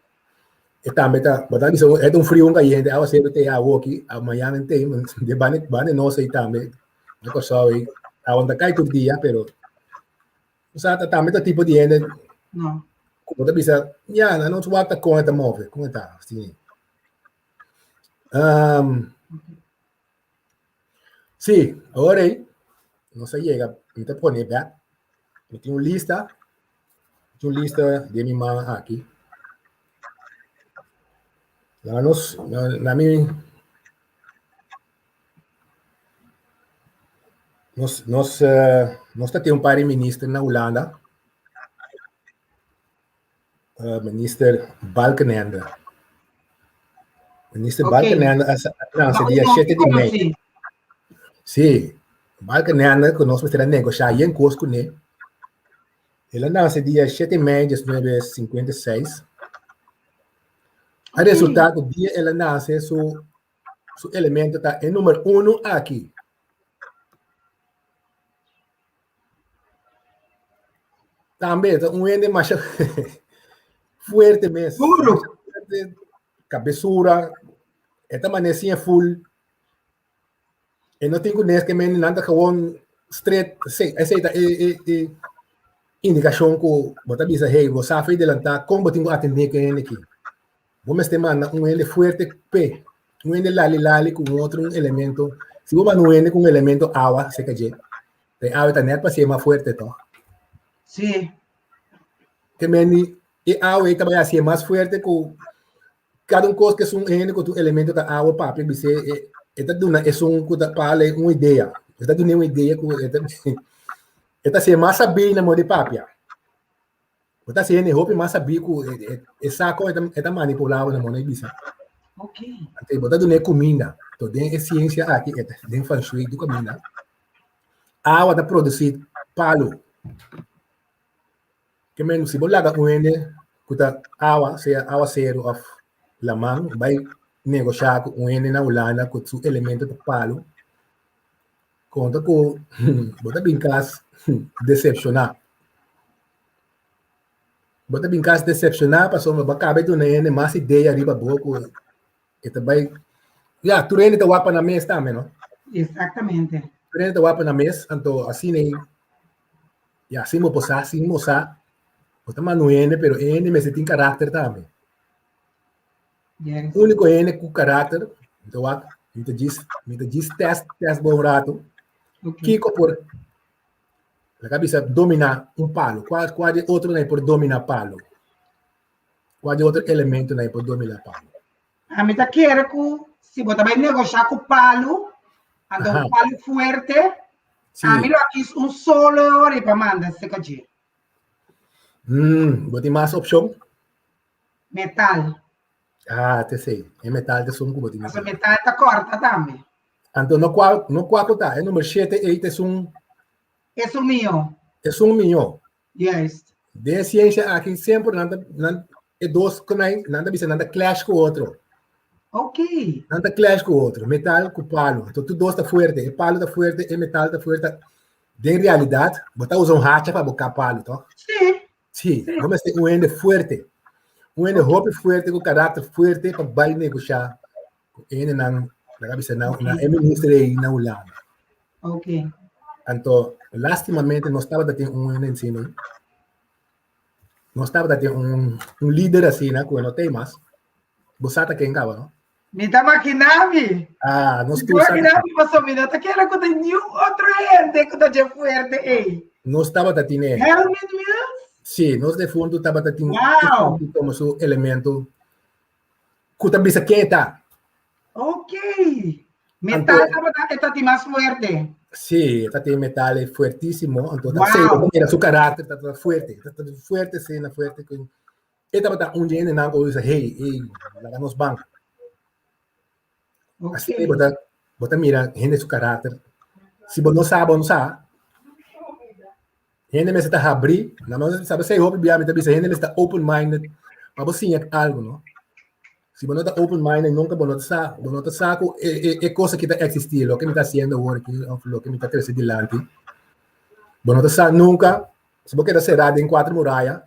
Speaker 1: E tambe ta, bo ta bisa, e ta un frio un kayente, awa seru te awoki, a mañana te, de banda, banda nos ei tambe, na Kòrsou ei, awa no ta kai tur dia, pero, o sea, ta tambe ta tipo di hende,
Speaker 2: No.
Speaker 1: ku bo ta bisa, ya, nan no wak ta kon e ta move, kon e ta, asina. Um, sí, awor ei, nos a yega, mi ta pone bèk, mi tin un lista, mi tin un lista den mi man aki. Laga nos, na mi, nos, nos, nos ta tin un par di minister na Hulanda. Minister Balkenende. Minister
Speaker 2: Ok.
Speaker 1: Balkenende a lansa dia 7 di mei. Sí, Balkenende ku nos mester a negoshá yen kos kuné. El a nase dia 7 di mei 1956. A resultá ku dia el a nase su su elemento ta e número uno aki. Tambe ta un hende masha fuerte mes.
Speaker 2: Duro.
Speaker 1: Fuerte, cabezura. E ta mane sin full. E no tin ku nes ke men nan ta gewoon straight. Sí, esei ta e, e, e indikashon ku bo ta bisa, hey, bo sa fe delantá kon bo tin ku atendé ku e hende aki. Bo mester manda un hende fuerte p'e, un hende lali lali ku un otro un elemento. Si bo manda un hende ku un elemento awa serka dje, ta e awa ta nèt pa ser mas fuerte tòg.
Speaker 2: Sí.
Speaker 1: Ke men e awa ei ta bai hasié mas fuerte ku kada un kos ku esun hende ku tur elemento ta awa papia bis'é e e ta duna esun ku ta pala un idea. E ta dun'é un idea ku e ta e ta hasié mas sabí na moda di papia. Bo ta hasi hende hopi mas sabí ku e sa kon e ta manipulá bo na moda di bisa.
Speaker 2: Ok.
Speaker 1: Anto bo ta dun'é kuminda. Anto den e siensia aki e ta den feng shui tur kaminda awa ta produsí palu. Ke men si bo laga un hende ku ta awa, sea awaseru òf laman, bai negoshá ku un hende na Hulanda ku su elemento ta palu, konta ku bo ta bin kas desepshoná. Bo ta bin kas desepshoná pasobra bo a kaba di duna hende mas idea riba bo ku e ta bai, ya, tur hende ta wak pa nan mes tambe, no?
Speaker 2: Exactamente.
Speaker 1: Tur hende ta wak pa nan mes, anto asina ei Ya, sin bo por sa, sin bo sa, bo ta manda un hende, pero e hende mester tin karakter tambe.
Speaker 2: Yes.
Speaker 1: Úniko hende ku karakter, mi ta wak, mi ta djis, mi ta djis test, test bo un ratu.
Speaker 2: Okay.
Speaker 1: Kiko por, laga bisa, dominá un palo? Kua, kua di otro nan por dominá palo? Kua di otro elemento nan por dominá palo?
Speaker 2: Ami ta kere ku si bo ta bai negoshá ku palu, anto un palu fuerte,
Speaker 1: Sí.
Speaker 2: ami lo a kis un solo ora pa manda seka dje.
Speaker 1: Bo tin mas opshon?
Speaker 2: Metal.
Speaker 1: Ah, te sei. E metal ta esun ku bo tin.
Speaker 2: Pasobra metal ta kòrta tambe.
Speaker 1: Anto no kua, no kua ku ta. E number shete ei ta esun.
Speaker 2: Esun mihó.
Speaker 1: Esun mihó.
Speaker 2: Juist.
Speaker 1: Den e siensia aki semper nan ta, nan, e dos konai, nan ta bisa nan ta clash ku otro.
Speaker 2: Ok.
Speaker 1: Nan ta clash ku otro, metal ku palu. Enton tur dos ta fuerte, e palu ta fuerte, e metal ta fuerte. Den realidat, bo ta usa un hacha pa bo kap palu, toch?
Speaker 2: Sí.
Speaker 1: Sí,
Speaker 2: Sí.
Speaker 1: bo mester un hende fuerte. Un hende hopi fuerte ku karakter fuerte pa bai negoshá ku hendenan, laga bisa nan, na e minister ei na Hulanda.
Speaker 2: Ok.
Speaker 1: Anto, lastimamente nos tabata tin un hende encima. Nos tabata tin un, un lider asina ku no tei mas. Bo sa ta ken kaba, no?
Speaker 2: Mi ta imaginá mi.
Speaker 1: Ah, nos
Speaker 2: Mi
Speaker 1: tur
Speaker 2: ta
Speaker 1: sa.
Speaker 2: imaginá mi pasobra mi no ta kere ku ta niun otro hende ku ta dje fuerte ei.
Speaker 1: Nos tabata tin e.
Speaker 2: Helmut Mills?
Speaker 1: Sí, nos defuntu tabata tin
Speaker 2: Wow.
Speaker 1: como su elemento ku ta bisa ken e ta.
Speaker 2: Ok. Metal tabata e ta tin mas fuerte.
Speaker 1: Sí, e ta tin metal e fuertísimo. Anto ta
Speaker 2: Wow.
Speaker 1: sí, mira su karakter ta ta fuerte. Ta ta fuerte sena fuerte. E tabata un dje hendenan ku bisa, hey, hey, laga nos ban.
Speaker 2: Ok.
Speaker 1: Asina bo ta bo ta mira hende su karakter. Si bo no sa, bo no sa. Hende mester ta habrí, na nos sabe sei hopi bia mi ta bisa hende mester ta open minded pa bo siña algo, no? Si bo no ta open minded nunca bo no ta sa, bo no ta sa ku e e e cosa aki ta existi, loke mi ta haciendo awor aki of loke mi ta trece dilanti. Bo no ta sa nunca, si bo keda será den cuatro muraya,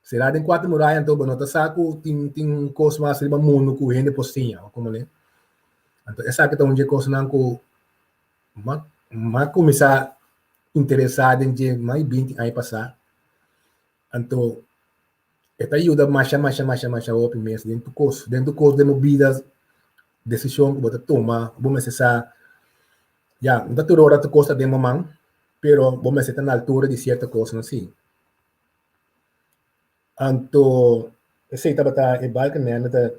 Speaker 1: será den cuatro muraya anto bo no ta sa ku tin tin cos mas riba mundo ku hende por siña, o como ne. Anto esaki ta un dje cosnan ku Ma m'a kuminsá interesá den dje mas di binti aña pasá. Anto e ta yuda masha masha masha masha hopi mes den tur kos, den tur kos den bo bida, desishon ku bo ta tuma, bo mester sa, ya, no ta tur ora tur kos ta den bo man, pero bo mester ta na altura di sierto kosnan si. Anto esei tabata e Balkenende ta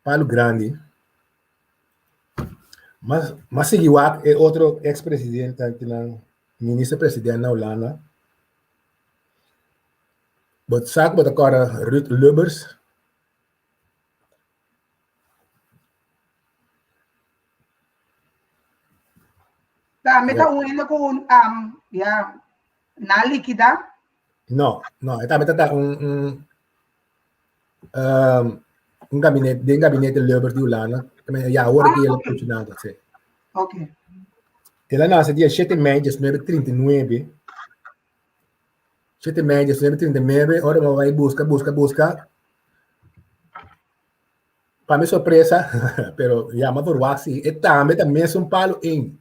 Speaker 1: palu grandi. Mas mas sigui wak e otro ex presidente nan minister president na Hulanda. Bo sa ku bo ta kòrda Ruud Lubbers?
Speaker 2: Tambe ta un hende ku um, ya, na likida.
Speaker 1: No, no, e tambe ta un un um, un gabinete, den gabinete Lubbers di Hulanda. Ya, awor
Speaker 2: Ah,
Speaker 1: ki el a
Speaker 2: ok.
Speaker 1: funcionando, sí.
Speaker 2: Ok.
Speaker 1: El a nace dia 7 mei 1939. 7 mei 1939, ora mi bai busca, busca, busca. Pa mi sorpresa, pero ya mi verwacht si, e tambe ta mesun palo ein.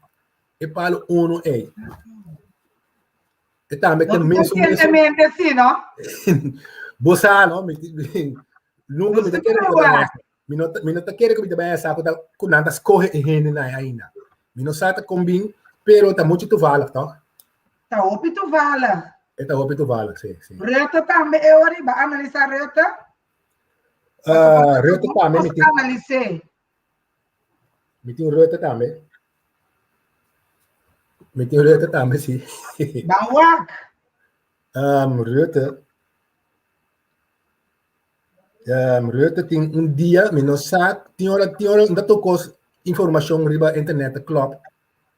Speaker 1: E palo uno ei. E tambe ta
Speaker 2: No
Speaker 1: mesun mesun.
Speaker 2: conscientemente sí, no?
Speaker 1: Bo sa, no? Mi, mi, nunca mi ta kere ku ta mi no mi no ta kere ku mi ta bai sa ku ta ku nan ta skohe e hende nan ainda. Mi no sa ta kon bin, pero ta mucho toevallig, toch?
Speaker 2: Ta hopi toevallig.
Speaker 1: E ta hopi toevallig, si, si.
Speaker 2: Rutte tambe e ora bo a analisá Rutte?
Speaker 1: Rutte tambe mi
Speaker 2: tin. Analis'é.
Speaker 1: Mi tin Rutte tambe. Mi tin Rutte tambe, si.
Speaker 2: Ban wak.
Speaker 1: Rutte. Rutte tin un dia, mi no sa, tin ora, tin ora, no ta tur kos informashon riba internet ta klòp.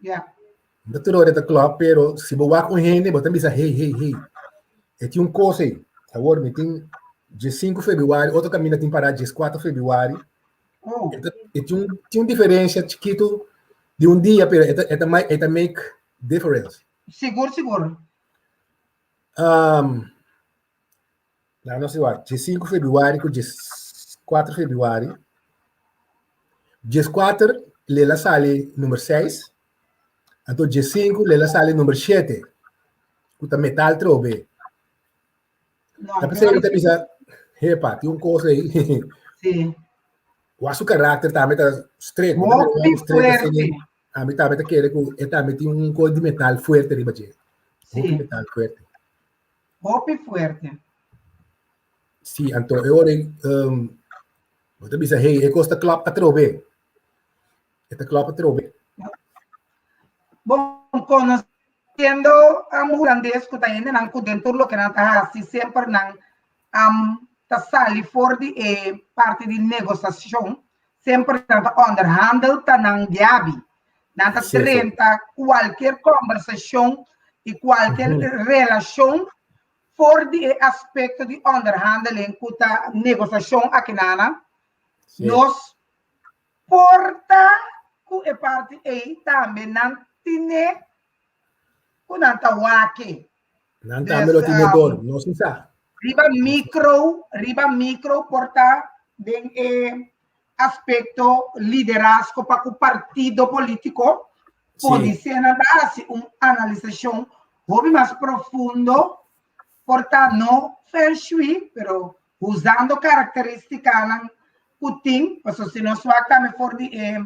Speaker 2: Ja.
Speaker 1: No ta tur ora ta klòp, pero si bo wak un hende, bo ta bisa, hey, hey, hey, e tin un kos ei. Awor mi tin 15 februari, otro kaminda tin pará 14 februari.
Speaker 2: Oh.
Speaker 1: E tin un, tin un diferensia chikitu di un dia, pero e ta, e ta, e ta make difference.
Speaker 2: Sigur, sigur.
Speaker 1: Laga nos wak, 15 februari ku 14 februari. 14 lela sali number 6, anto 15 lela sali number 7, ku ta metal trobe.
Speaker 2: No,
Speaker 1: Ta pensei ta bisa, hepa, tin un kos ei.
Speaker 2: Sí.
Speaker 1: Wak su karakter tambe ta straight.
Speaker 2: Hopi fuerte.
Speaker 1: Ami tambe ta kere ku e tambe tin un kos di metal fuerte riba dje.
Speaker 2: Sí.
Speaker 1: Hopi metal fuerte.
Speaker 2: Hopi fuerte.
Speaker 1: Sí, anto e ora um, bo ta bisa, hey, e kos ta klap atrobe. E ta klap atrobe.
Speaker 2: Bon, conociendo um, hulandes ku ta hendenan ku den tur loke nan ta hasi semper nan um, ta sali for di e parti di negosiashon, semper nan ta onderhandel ta nan diabi. Nan ta drenta kualkier kombersashon i kualkier relashon for di e aspekto di onderhandeling ku ta negosiashon akinana. Nos por ta ku e parti ei tambe nan tine ku nan ta wak.
Speaker 1: Nan tambe lo tine dor, nos no sa.
Speaker 2: Riba micro, riba micro por ta den e aspecto liderazgo pa cu partido politico, podise nan ta haci un analisacion hopi mas profundo, por ta no feng shui, pero usando caracteristicanan cu tin, pasobra si nos wak tambe for di e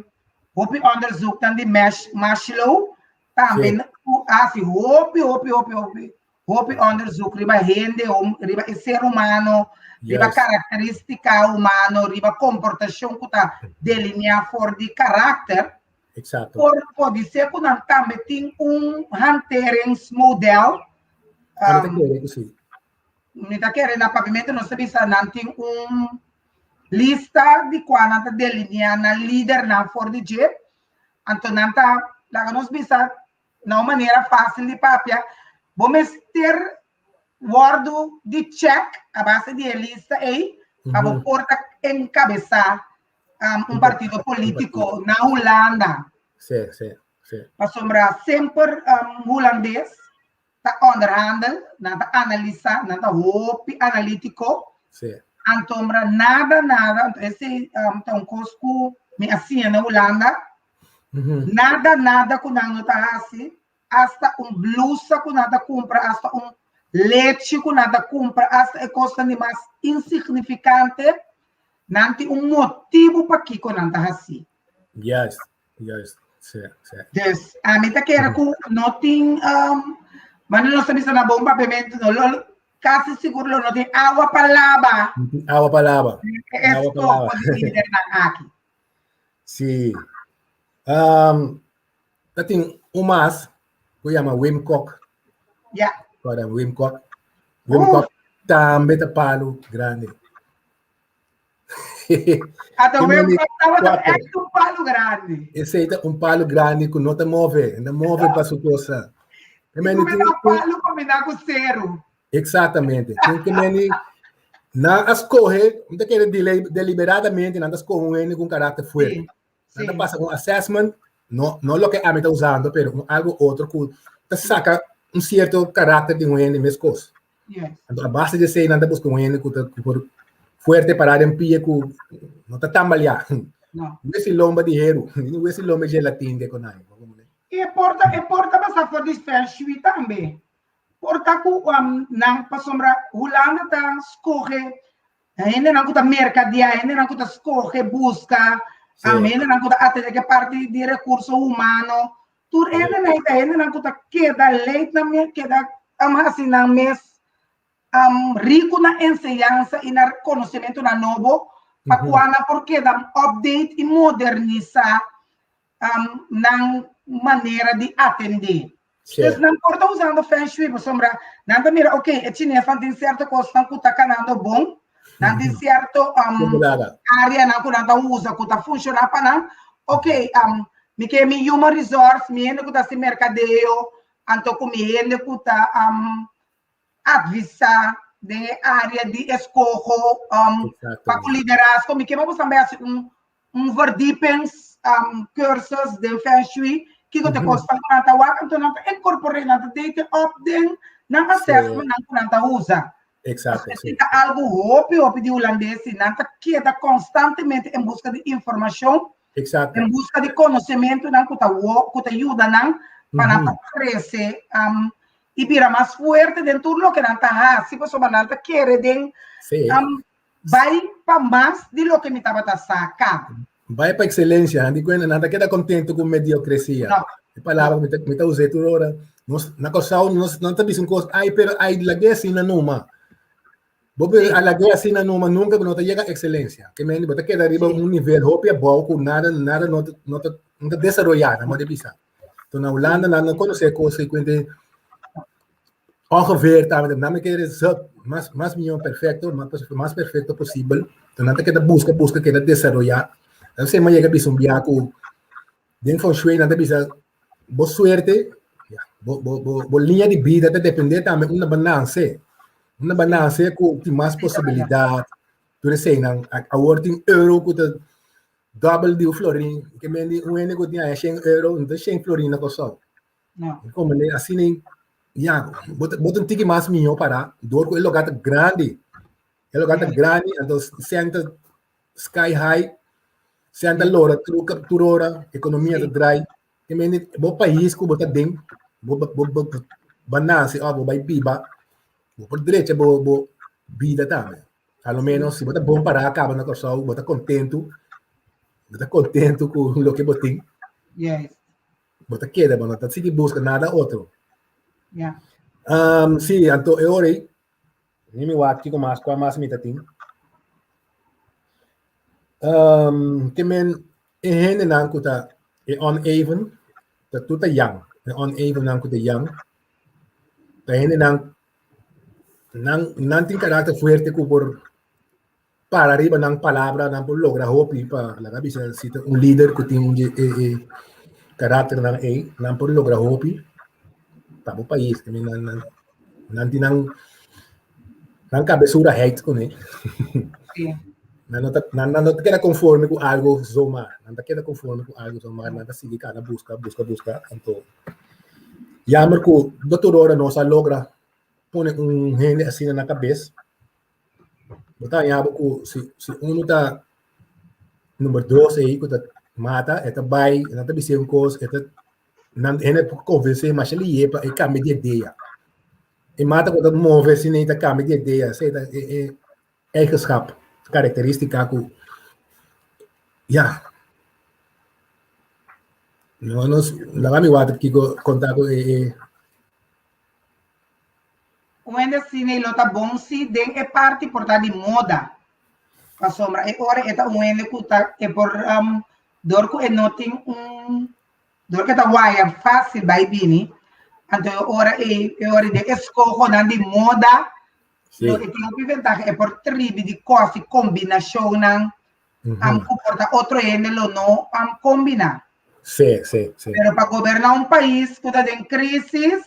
Speaker 2: hopi onderzoeknan di Maslow, Tambe ku hasi hopi, hopi, hopi, hopi, hopi onderzoek riba hende, riba e ser humano, riba karakterístika humano, riba komportashon ku ta delineá for di karakter.
Speaker 1: Exacto.
Speaker 2: Por podisé ku nan tambe tin un hanteringsmodel.
Speaker 1: Mi ta kere ku si.
Speaker 2: Mi ta kere na papiamentu nos ta bisa nan tin un lista di kua nan ta delineá nan lidernan for di dje. Anto nan ta laga nos bisa na un manera fácil di papia, bo mester wòrdu di check a base di e lista ei pa bo por ta enkabesá un partido polítiko na Hulanda.
Speaker 1: Sí, sí, sí.
Speaker 2: Pasobra semper hulandes ta onderhandel, nan ta analisa, nan ta hopi analítiko.
Speaker 1: Sí.
Speaker 2: Antombra nada, nada, anto ese um, ta un kos ku mi a siña na Hulanda. Nada, nada ku nan no ta hasi, hasta un blusa ku nan ta kumpra, hasta un lechi ku nan ta kumpra, hasta e kosnan di mas insignifikante, nan tin un motibu pakiko nan ta hasi.
Speaker 1: Juist, juist. Sí, sí.
Speaker 2: Dus, ami ta kere ku no tin, um, mane nos ta bisa na bon papiamentu, no lo, kasi sigur lo no tin awa pa laba.
Speaker 1: No tin awa pa laba.
Speaker 2: E
Speaker 1: Awa pa laba.
Speaker 2: estopo di lidernan aki.
Speaker 1: Sí. Um, ta tin un mas ku yama Wim Kok.
Speaker 2: Ja.
Speaker 1: Para Wim Kok. Wim Kok tambe ta palu grandi.
Speaker 2: Ata Wim Kok tabata echt un palu grandi.
Speaker 1: Esei ta un palu grandi ku no ta move, no move pa su kosa.
Speaker 2: I ku ta palu kombiná ku seru.
Speaker 1: Eksaktamente. Tin ke meni nan a skohe, mi ta kere deliberadamente nan ta skohe un hende ku un karakter fuerte. Nan ta pasa un assessment, no, no loke ami ta usando, pero un algo otro ku ta saka un sierto karakter di un hende meskos.
Speaker 2: Yes.
Speaker 1: Anto a base di esei nan ta buska un hende ku ta ku por fuerte pará den pia ku no ta tambaleá.
Speaker 2: No.
Speaker 1: Wesi lomba di heru, ni wesi lomba di gelatin de konai.
Speaker 2: E por ta, e por ta basa for di feng shui tambe. Por ta ku um, nan pasobra Hulanda ta skohe Hendenan ku ta merkadiá, hendenan ku ta skohe, buska,
Speaker 1: Sí.
Speaker 2: hendenan ku ta atendé ku e parti di rekurso humano. Tur hendenan ei ta hendenan ku ta keda leit nan keda hasi nan mes riku na enseñansa i na konosementunan nobo pa kua nan por keda update i modernisá nan manera di atendé. Dus nan por ta usando feng shui pasobra nan ta mira, ok, e chinesnan tin sierto kosnan ku ta kanando bon, nan tin sierto áreanan ku nan ta usa ku ta funshoná pa nan. Ok, mi ke mi human resource, mi hende ku ta hasi merkadeo, anto ku mi hende ku ta advisá den e área di eskoho pa ku liderazgo. Mi ke pa boso tambe hasi un un verdiepings cursus den feng shui. Kiko ta kos ku nan ta wak, anto nan ta inkorpor'é, nan ta date op den nan assessment nan ku nan ta usa.
Speaker 1: Exacto, sí.
Speaker 2: Ta algu hopi hopi di hulandes i nan ta keda konstantemente en buska di informashon, en buska di konosementunan ku ta ku ta yuda nan pa nan ta krese i bira mas fuerte den tur loke nan ta hasi, pasobra nan ta kere den bai pa mas di loke mi tabata sa kaba.
Speaker 1: Bai pa ekselensia, nan di kuenta nan ta keda kontentu ku mediokresia.
Speaker 2: No.
Speaker 1: E palabra mi ta mi ta us'é tur ora. Nos na Kòrsou nos nan ta bisa un kos, ai pero ai lag'é asina numa. Bo por a lag'é asina numa nunka bo no ta yega ekselensia. Ke mende bo ta keda riba un nivel hopi abou ku nada nada no ta no ta no ta desaroyá, nan por bisa. Enton na Hulanda nan no konosé kos ei kuente ongeveer tambe nan me kere zup mas mas mihó perfecto mas perfecto posibel. Enton nan ta keda buska buska keda desaroyá. Nan sema yega bisa un bia ku den feng shui nan ta bisa bo suerte bo bo bo bo liña di bida ta dependé tambe unda bo nase. Unda bo nase ku tin mas posibilidat tur eseinan. Awor tin euro ku ta Double di un florin. Ke men di un hende ku tin haña shen euro, no ta shen florin na Kòrsou.
Speaker 2: No.
Speaker 1: Komo ne asina ei, ya, bo ta bo ta un tiki mas mihó pará, dor ku e lugá ta grandi. E lugá ta grandi, anto sèn ta sky high, sèn ta lora tur tur ora, ekonomia ta drai. Ke men di bo pais ku bo ta den, bo bo bo bo nase òf bo bai biba, bo por drecha bo bo bida tambe. A lo menos si bo ta bon pará kaba na Kòrsou, bo ta kontentu, bo ta kontentu ku loke bo tin.
Speaker 2: Yes.
Speaker 1: Bo ta keda, bo no ta sigui buska nada otro.
Speaker 2: Yeah.
Speaker 1: Sí, anto e ora ei, ni mi wak kiko mas, kua mas mi ta tin. Ke men e hendenan ku ta e uneven, ta tur ta yang, e unevennan ku ta yang, ta hendenan Nan nan tin karakter fuerte ku por para riba nan palabra, nan por logra hopi pa laga bisa si ta un lider ku tin un di e e karakternan ei, nan por logra hopi pa bo pais. I mean nan nan nan tin nan nan kabesura heit kuné.
Speaker 2: Sí.
Speaker 1: Nan no ta nan nan no ta keda konforme ku algu zomaar, nan ta keda konforme ku algu zomaar, nan ta sigui kana buska buska buska anto Jammer ku no tur ora nos a logra pone un hende asina na kabes. Bo ta haña bo ku si si unu ta number dos ei ku ta mata e ta bai nan ta bis'é un kos e ta nan hende por konvensé masha lihé pa e kambia di idea. E mata ku ta move asina ei ta kambia di idea esei ta e e eigenschap, karakterístika ku ya. No nos laga mi wak kiko konta ku e e.
Speaker 2: Un hende asina i lo ta bon si den e parti por ta di moda. Pasobra e ora e ta un hende ku ta e por dor ku e no tin un Dor ke ta waya fácil bai bini, anto e ora ei, e ora den eskohonan di moda,
Speaker 1: Sí.
Speaker 2: lo e tin hopi ventaha, e por tribi di kos i kombinashonnan, am ku por ta otro hende lo no am kombiná.
Speaker 1: Sí, sí, sí.
Speaker 2: Pero pa goberná un pais ku ta den krísis,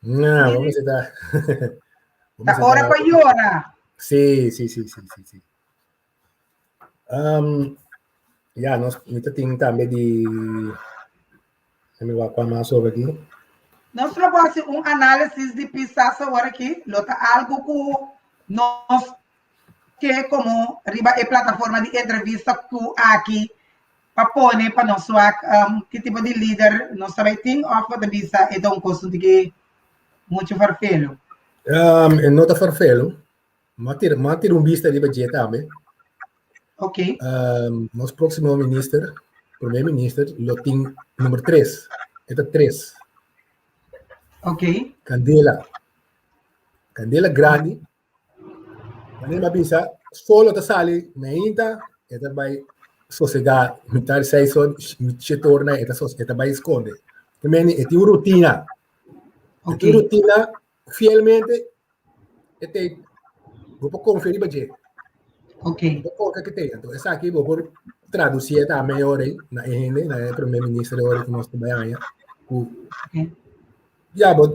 Speaker 1: No, vamos a estar.
Speaker 2: Ta ora pa yora.
Speaker 1: Sí, sí, sí, sí, sí, sí. Um, ya, nos, mi ta tin tambe di... Mi wak kua mas sobre aki.
Speaker 2: Nos lo por hasi un análisis di Pisas awor aki. Lo ta algo ku nos ke komo riba e plataforma di entrevista ku aki pa pone pa nos wak um, ki tipo di lider nos ta bai tin òf bo ta bisa e ta un kos un tiki muchu farfelu.
Speaker 1: Um, e no ta farfelu. M'a tira, m'a tira un bista riba dje tambe.
Speaker 2: Ok.
Speaker 1: Um, nos próximo minister, primer minister, lo tin nummer 3. E ta 3.
Speaker 2: Ok.
Speaker 1: Kandela. Kandela grandi. Wanneer mi a bisa, solo ta sali meinta, e ta bai sosegá mitar seis or, shete or na e ta sos, e ta bai skonde. Te meni, e tin un rutina. E tin un rutina fielmente e te bo por konfia riba dje.
Speaker 2: Ok.
Speaker 1: Bo por konfia ke te. Anto esaki bo por tradusié tambe ora ei na e hende, na e primer minister ora ku nos ta bai haña. Ku
Speaker 2: Ok.
Speaker 1: ya bo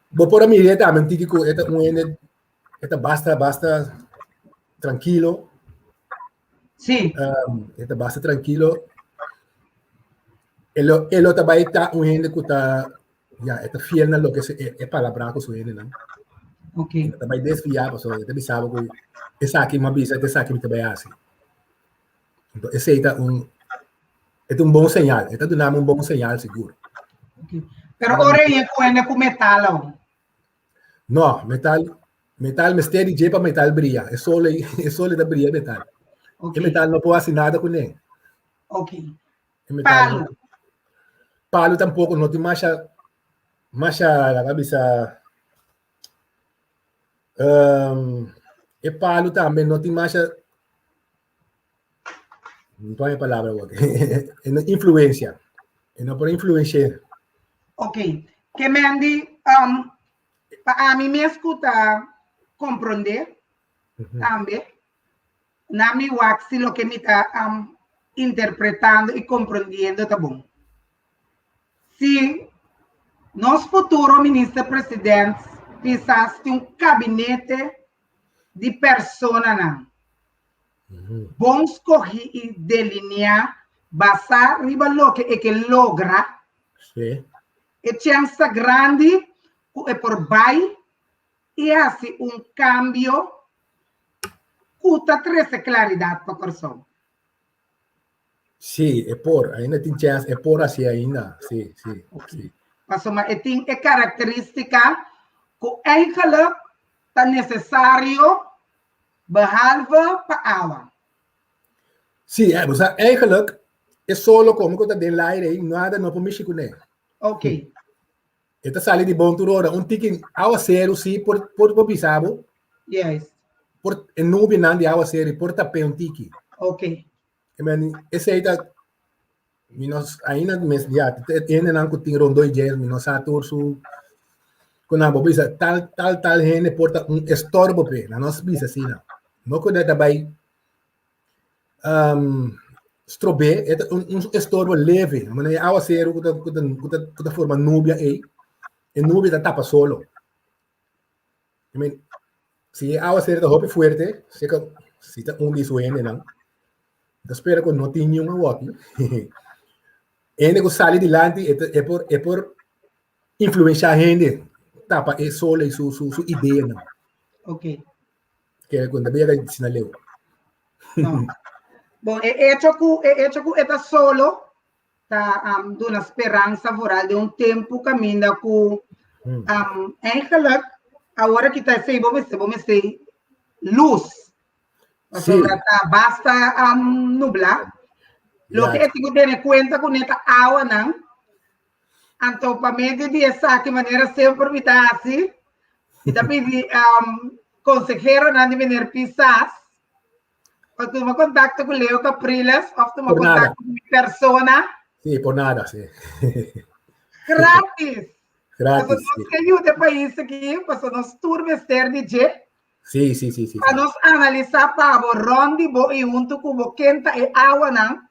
Speaker 1: bo por a mir'é tambe un tiki ku e ta un hende e ta basta basta trankilo.
Speaker 2: Sí.
Speaker 1: Um, e ta basta trankilo. E lo, e lo ta bai ta un hende ku ta Ya, e ta fiel na loke e, e palabrá ku su hendenan.
Speaker 2: Ok.
Speaker 1: E ta bai desviá, pasobra e ta bisa bo ku esaki mi a bisa, esaki mi ta bai hasi. Anto esei ta un e ta un bon señal, e ta duna mi un bon señal sigur.
Speaker 2: Ok. Pero ora e ku hende ku metal aun?
Speaker 1: No, metal, metal mester di dje pa metal bria. E sol ei, e sol ei ta bria metal.
Speaker 2: Ok.
Speaker 1: E metal no por hasi nada kuné.
Speaker 2: Ok. Palu.
Speaker 1: Palu tampoco no tin masha masha laga bisa um, e palu tambe no tin masha no pone palabra awor influencia e no por influenciar.
Speaker 2: Ok, ke men di pa ami mes ku ta komprondé tambe Na mi wak si loke mi ta interpretando i komprondiendo ta bon. Si nos futuro minister president kisas tin un kabinete di personanan bon skohí i delineá basá riba loke e ke logra, e chèns ta grandi ku e por bai i hasi un kambio ku ta trese klaridat pa Kòrsou.
Speaker 1: Sí, e por. Ainda tin chèns. E por hasi ainda. Sí, sí, sí.
Speaker 2: Pasobra e tin e karakterístika ku eigenlijk ta nesesario behalve pa awa.
Speaker 1: Sí, bo sa eigenlijk e solo komo ku ta den laire ei nada no por mishi kuné.
Speaker 2: Ok.
Speaker 1: E ta sali di bon tur ora. Un tiki awaseru si por por por bisa bo.
Speaker 2: Yes.
Speaker 1: Por e nubianan di awaseru por tap'é un tiki.
Speaker 2: Ok.
Speaker 1: I mean, esei ta mi no ainda mes ya e hendenan ku tin rondó i dje mi no sa tur su ku nan por bisa tal tal tal hende por ta un estorbo p'e. Nan no bisa asina. No ku nan ta bai um, strobé, e ta un, un estorbo leve. Manera e awaseru ku ta, ku ta, ku ta, ku ta forma nubia ei, e nubia ta tapa solo. I mean, si e awaseru ta hopi fuerte, seka si ta un di su hendenan, ta spera ku no tin niun awoki. Hende ku sali dilanti, e, ta, e por, e por influenshá hende, tapa e solo i su, su, su ideanan.
Speaker 2: Ok.
Speaker 1: Kere ku no bira sina leu.
Speaker 2: No. Bon, e hecho ku e hecho ku e ta solo ta um, duna speransa vooral den un tempu kaminda ku um, eigenlijk awor ki ta esei bo mester bo mester luz. Pasobra ta basta um, nubla. Loke e tin ku tene kuenta ku neta awanan. Anto pa medio di esaki manera semper mi ta hasi, mi ta pidi um, conseheronan di meneer Pisas pa tuma contacto ku Leo Capriles of tuma
Speaker 1: Por nada.
Speaker 2: contacto ku mi persona.
Speaker 1: Sí, por nada, sí.
Speaker 2: Gratis.
Speaker 1: Gratis.
Speaker 2: Pasobra nos ke yuda e pais aki, pasobra nos tur mester di dje.
Speaker 1: Sí, sí, sí, sí.
Speaker 2: Pa nos analisá pa bo rònt di bo i huntu ku bo ken ta e awanan,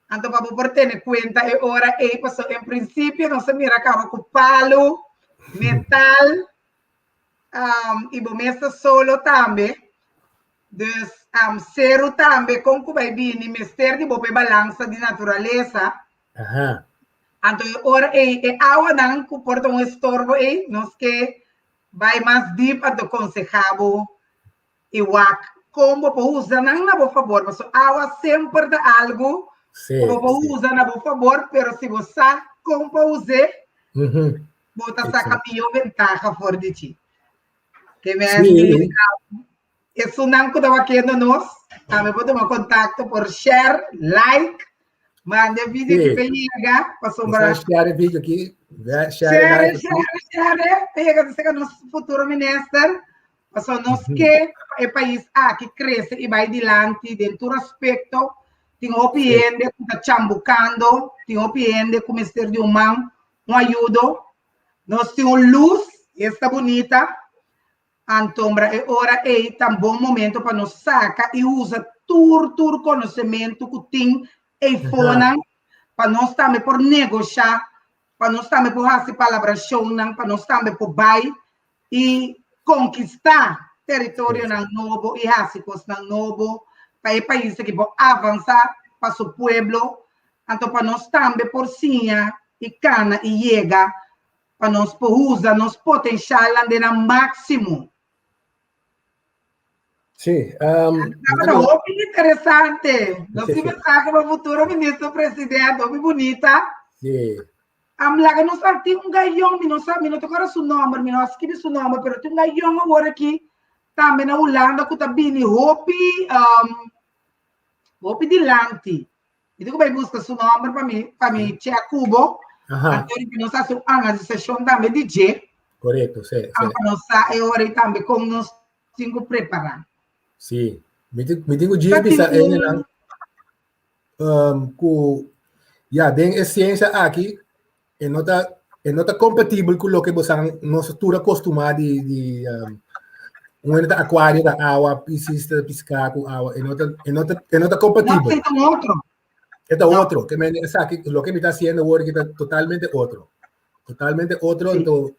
Speaker 2: anto pa bo por tene kuenta e ora ei, pasobra en prinsipio nos a mira kaba ku palu, metal, um, i bo mes ta solo tambe. Dus um, seru tambe kon ku bai bini mester di bo pa e balansa di naturalesa.
Speaker 1: Aha.
Speaker 2: Anto e ora ei e awanan ku por ta un estorbo ei, nos ke Bai mas dip anto konsehá bo i wak kon bo por usa nan na bo fabor. Pasobra awa semper ta algu ku bo por usa na bo fabor, pero si bo sa kon pa us'é, bo ta saka mihó bentaha for di dje. Ke men di esunnan ku ta wakiendo nos, tambe por tuma kontakto por share, like. Manda e video aki pa yega, pasobra.
Speaker 1: Share e video aki.
Speaker 2: Share, share, share. Pa yega te seka nos futuro minister. Pasobra nos ke pa e pais aki krese i bai dilanti den tur aspekto. Tin hopi hende ku ta chambukando, tin hopi hende ku mester di un man, un ayudo. Nos tin un lus, esta bunita. Antombra e ora ei ta un bon momento pa nos saca y usa tur tur conocemento cu tin eifonan pa nos tambe por negosha, pa nos tambe por haci palabracionnan, pa nos tambe por bay y conquista territorionan nobo y haci cosnan nobo pa e pais aki por avansa pa su pueblo, anto pa nos tambe por siña y cana y yega pa nos por usa nos potenshalnan den nan máximo.
Speaker 1: Sí.
Speaker 2: Tabata hopi interesante. Nos tin mensahe pa futuro minister presidente, hopi bunita.
Speaker 1: Sí.
Speaker 2: Laga nos a tin un gayon, mi no sa, mi no ta kòrda su nòmber, mi no a skibi su nòmber, pero tin un gayon awor aki tambe na Hulanda ku ta bini hopi, hopi dilanti. Mi tin ku bai buska su nòmber pa mi pa mi check ku bo. Anto di nos hasi un analisashon tambe di dje.
Speaker 1: Korekto, sí, sí.
Speaker 2: Pa nos sa e ora ei tambe kon nos tin ku prepará.
Speaker 1: Sí. Mi tin mi tin ku djis bisa e hendenan ku ya den e siensia aki e no ta e no ta kompatibel ku loke bosan nos tur a kostumá di di un hende ta akuario ta awa, Piscis ta piská ku awa, e no ta e no ta e no ta kompatibel.
Speaker 2: No, e ta otro.
Speaker 1: E ta otro. Ke men esaki loke mi ta hasiendo awor aki ta totalmente otro. Totalmente otro,
Speaker 2: Sí.
Speaker 1: anto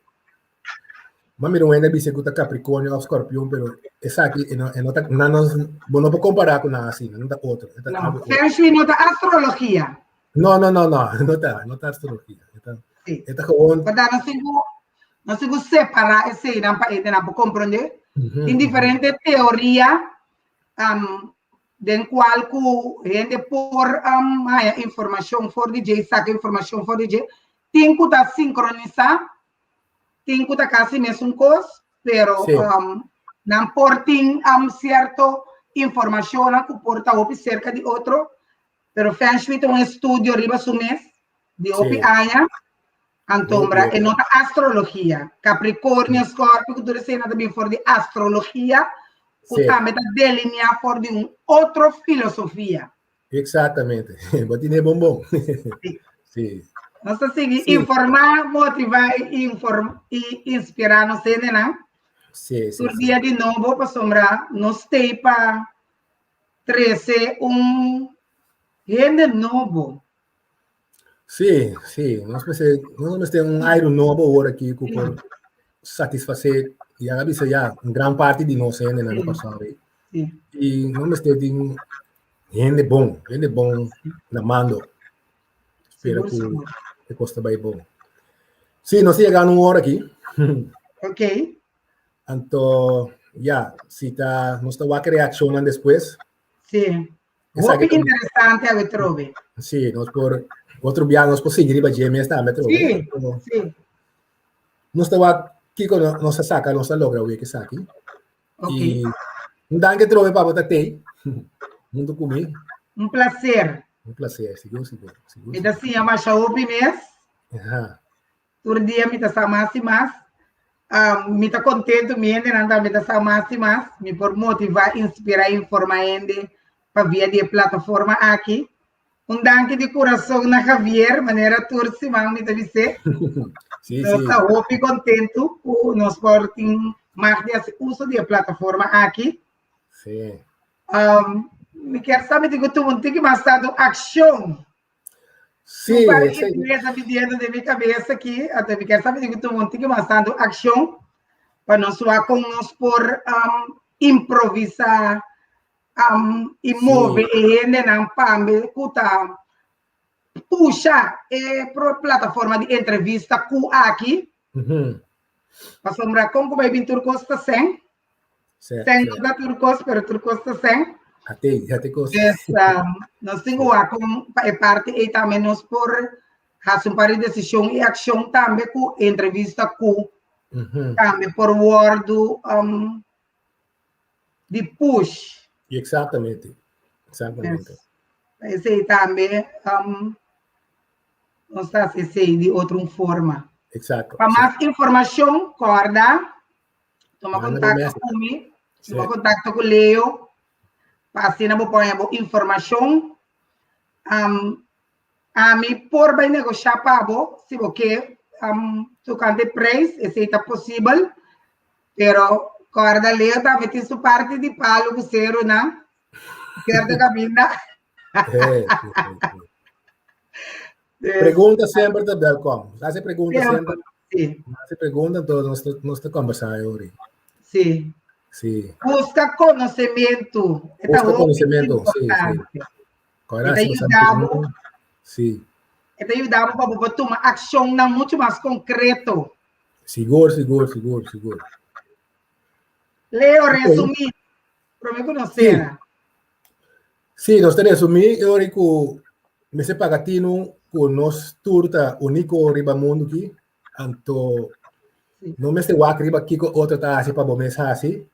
Speaker 1: m'a mira un hende a bisa ku ta Capricornio òf Scorpion, pero esaki e no e no ta nan no bo no por kompará ku nan asina, nan ta otro. E ta
Speaker 2: No,
Speaker 1: algo otro.
Speaker 2: Feng Shui no ta astrologia.
Speaker 1: No, no, no, no, no ta, no ta astrologia. E ta,
Speaker 2: Sí.
Speaker 1: e ta gewoon.
Speaker 2: Verdad, nos tin ku, nos tin ku separá eseinan pa hendenan por komprondé. Tin diferente teoria um, den kual ku hende por um, haña informashon for di dje i saka informashon for di dje. Tin ku ta sinkronisá, tin ku ta kasi mesun kos, pero
Speaker 1: Sí.
Speaker 2: um, nan por tin um, sierto informashonnan ku por ta hopi serka di otro, Pero Feng Shui ta un estudio riba su mes di hopi
Speaker 1: Sí.
Speaker 2: aña. Antombra,
Speaker 1: Hopi,
Speaker 2: e no ta astrologia. Capricornio, Scorpio, ku tur esena ta bin for di astrologia, ku
Speaker 1: Sí.
Speaker 2: tambe ta delineá for di un otro filosofia.
Speaker 1: Exactamente. Bo tine bon bon.
Speaker 2: Sí.
Speaker 1: Sí.
Speaker 2: Nos ta sigui
Speaker 1: Sí.
Speaker 2: informá, motivá i inform i inspirá nos hendenan.
Speaker 1: Sí, sí,
Speaker 2: Tur
Speaker 1: sí.
Speaker 2: dia di nobo pasobra nos stay pa trese un hende nobo.
Speaker 1: Sí, sí, nos mester, nos mester un aire nobo awor aki ku por satisfasé, ya a bisa ya, un gran parti di nos hendenan na Kòrsou.
Speaker 2: Sí.
Speaker 1: I nos mester tin hende bon, hende bon na mando. Spera
Speaker 2: Sigur,
Speaker 1: ku
Speaker 2: sigur.
Speaker 1: e kos ta bai bon. Sí, nos a yega na un ora aki.
Speaker 2: Ok.
Speaker 1: Anto, ya, si ta, nos ta wak reaccionnan despues.
Speaker 2: Sí.
Speaker 1: Esaki
Speaker 2: Hopi
Speaker 1: ta-
Speaker 2: interesante awe trobe.
Speaker 1: Sí, nos por, otro bia nos por sigui riba dje mes tambe trobe.
Speaker 2: Sí,
Speaker 1: Anto,
Speaker 2: sí.
Speaker 1: Nos ta wak kiko no, nos a saca, nos a logra wek esaki.
Speaker 2: Ok.
Speaker 1: I un danki trobe pa bo ta tei hunto ku mi.
Speaker 2: Un placer.
Speaker 1: Un placer, sigur, sigur, sigur.
Speaker 2: Mi ta siña masha hopi mes.
Speaker 1: Aha.
Speaker 2: Tur dia mi ta sa mas i mas. Um, mi ta kontentu, mi hendenan tambe ta sa mas i mas. Mi por motivá, inspirá i informá hende pa via di e plataforma aki. Un danki di kurason na Javier, manera tur siman mi ta bis'é.
Speaker 1: Sí,
Speaker 2: Nos
Speaker 1: sí.
Speaker 2: ta hopi kontentu ku nos por tin mag di hasi uso di e plataforma aki.
Speaker 1: Sí.
Speaker 2: Um, mi kier sa mi tin ku tuma un tiki mas tantu akshon.
Speaker 1: Sí,
Speaker 2: Un par
Speaker 1: sí.
Speaker 2: ideas a pidiendo de mi cabeza aquí, anto mi kier sabi di ku un tiki mas tantu acción pa nos wak kon nos por um, improvisá um, i
Speaker 1: Sí.
Speaker 2: move e hendenan pambe ku ta pusha e pro plataforma di entrevista ku aki. Pasobra kon ku bai bin tur kos ta sen.
Speaker 1: Sí,
Speaker 2: Sen
Speaker 1: sí.
Speaker 2: no ta tur kos, pero tur kos ta sen.
Speaker 1: Ate, ate kos.
Speaker 2: Dus, nos tin ku wak kon pa e parti ei tambe nos por hasi un par di desishon i akshon tambe ku entrevista ku tambe por wòrdu um, di push.
Speaker 1: Exactamente. Exactamente.
Speaker 2: Yes. Esei tambe um, nos ta hasi esei di otro un forma.
Speaker 1: Exacto.
Speaker 2: Pa mas informashon, kòrda, tuma
Speaker 1: Manda bo
Speaker 2: kontakto
Speaker 1: message.
Speaker 2: ku mi, tuma
Speaker 1: Sí.
Speaker 2: kontakto ku Leo, pa asina bo por haña bo informashon. Um, ami por bai negoshá pa bo, si bo ke, um, tokante prijs, esei ta posibel, pero kòrda Leo tambe tin su parti di palu ku serunan, sierto kaminda.
Speaker 1: Sí, sí, sí, sí. Pregunta semper ta welkom. Hasi pregunta semper.
Speaker 2: Sí.
Speaker 1: Hasi pregunta, entonces nos ta conversa ahora.
Speaker 2: Sí.
Speaker 1: Sí.
Speaker 2: Busca conocimiento.
Speaker 1: Busca conocimiento, sí, sí.
Speaker 2: E ta yuda bo.
Speaker 1: Sí.
Speaker 2: E ta yuda bo pa bo por tuma accionnan mucho mas concreto.
Speaker 1: Sigur, sigur, sigur, sigur.
Speaker 2: Leo, resumí. Promé ku nos sera.
Speaker 1: Sí, nos ta resumí e ora ku mester paga tinu ku nos tur ta úniko riba mundu aki, anto no mester wak riba kiko otro ta hasi pa bo mes hasi.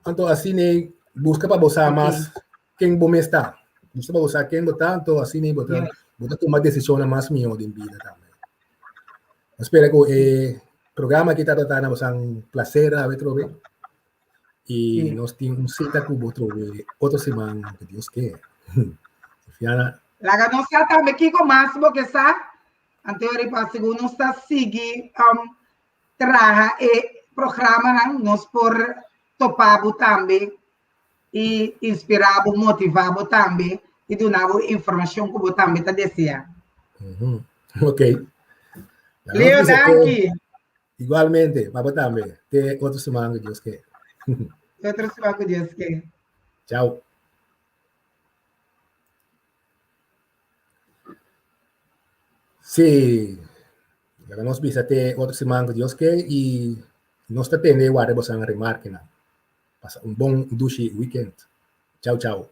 Speaker 1: Anto asina ei buska pa bo sa mas ken bo mes ta. Buska pa bo sa ken bo ta, anto asina ei bo ta bo ta tuma desishonnan mas mihó den bida tambe. Mi spera ku e programa aki tabata na boso plaser awe trobe. I nos tin un sita ku bo trobe otro siman ku Dios ke. Fiana.
Speaker 2: Laga nos sa tambe kiko mas bo ke sa. Anto riba segun nos ta sigui um, traha e programanan, nos por topa bo tambe i inspirá bo, motivá bo tambe i duna bo informashon ku bo tambe ta desea.
Speaker 1: Ok.
Speaker 2: Leo, danki.
Speaker 1: Igualmente, pa bo tambe. Te otro siman ku Dios ke.
Speaker 2: Te otro siman ku Dios ke.
Speaker 1: Chao. Sí, laga nos bisa te otro siman ku Dios ke i nos ta tende warda boso remarkenan. Pasa un bon dushi weekend. Chao, chao.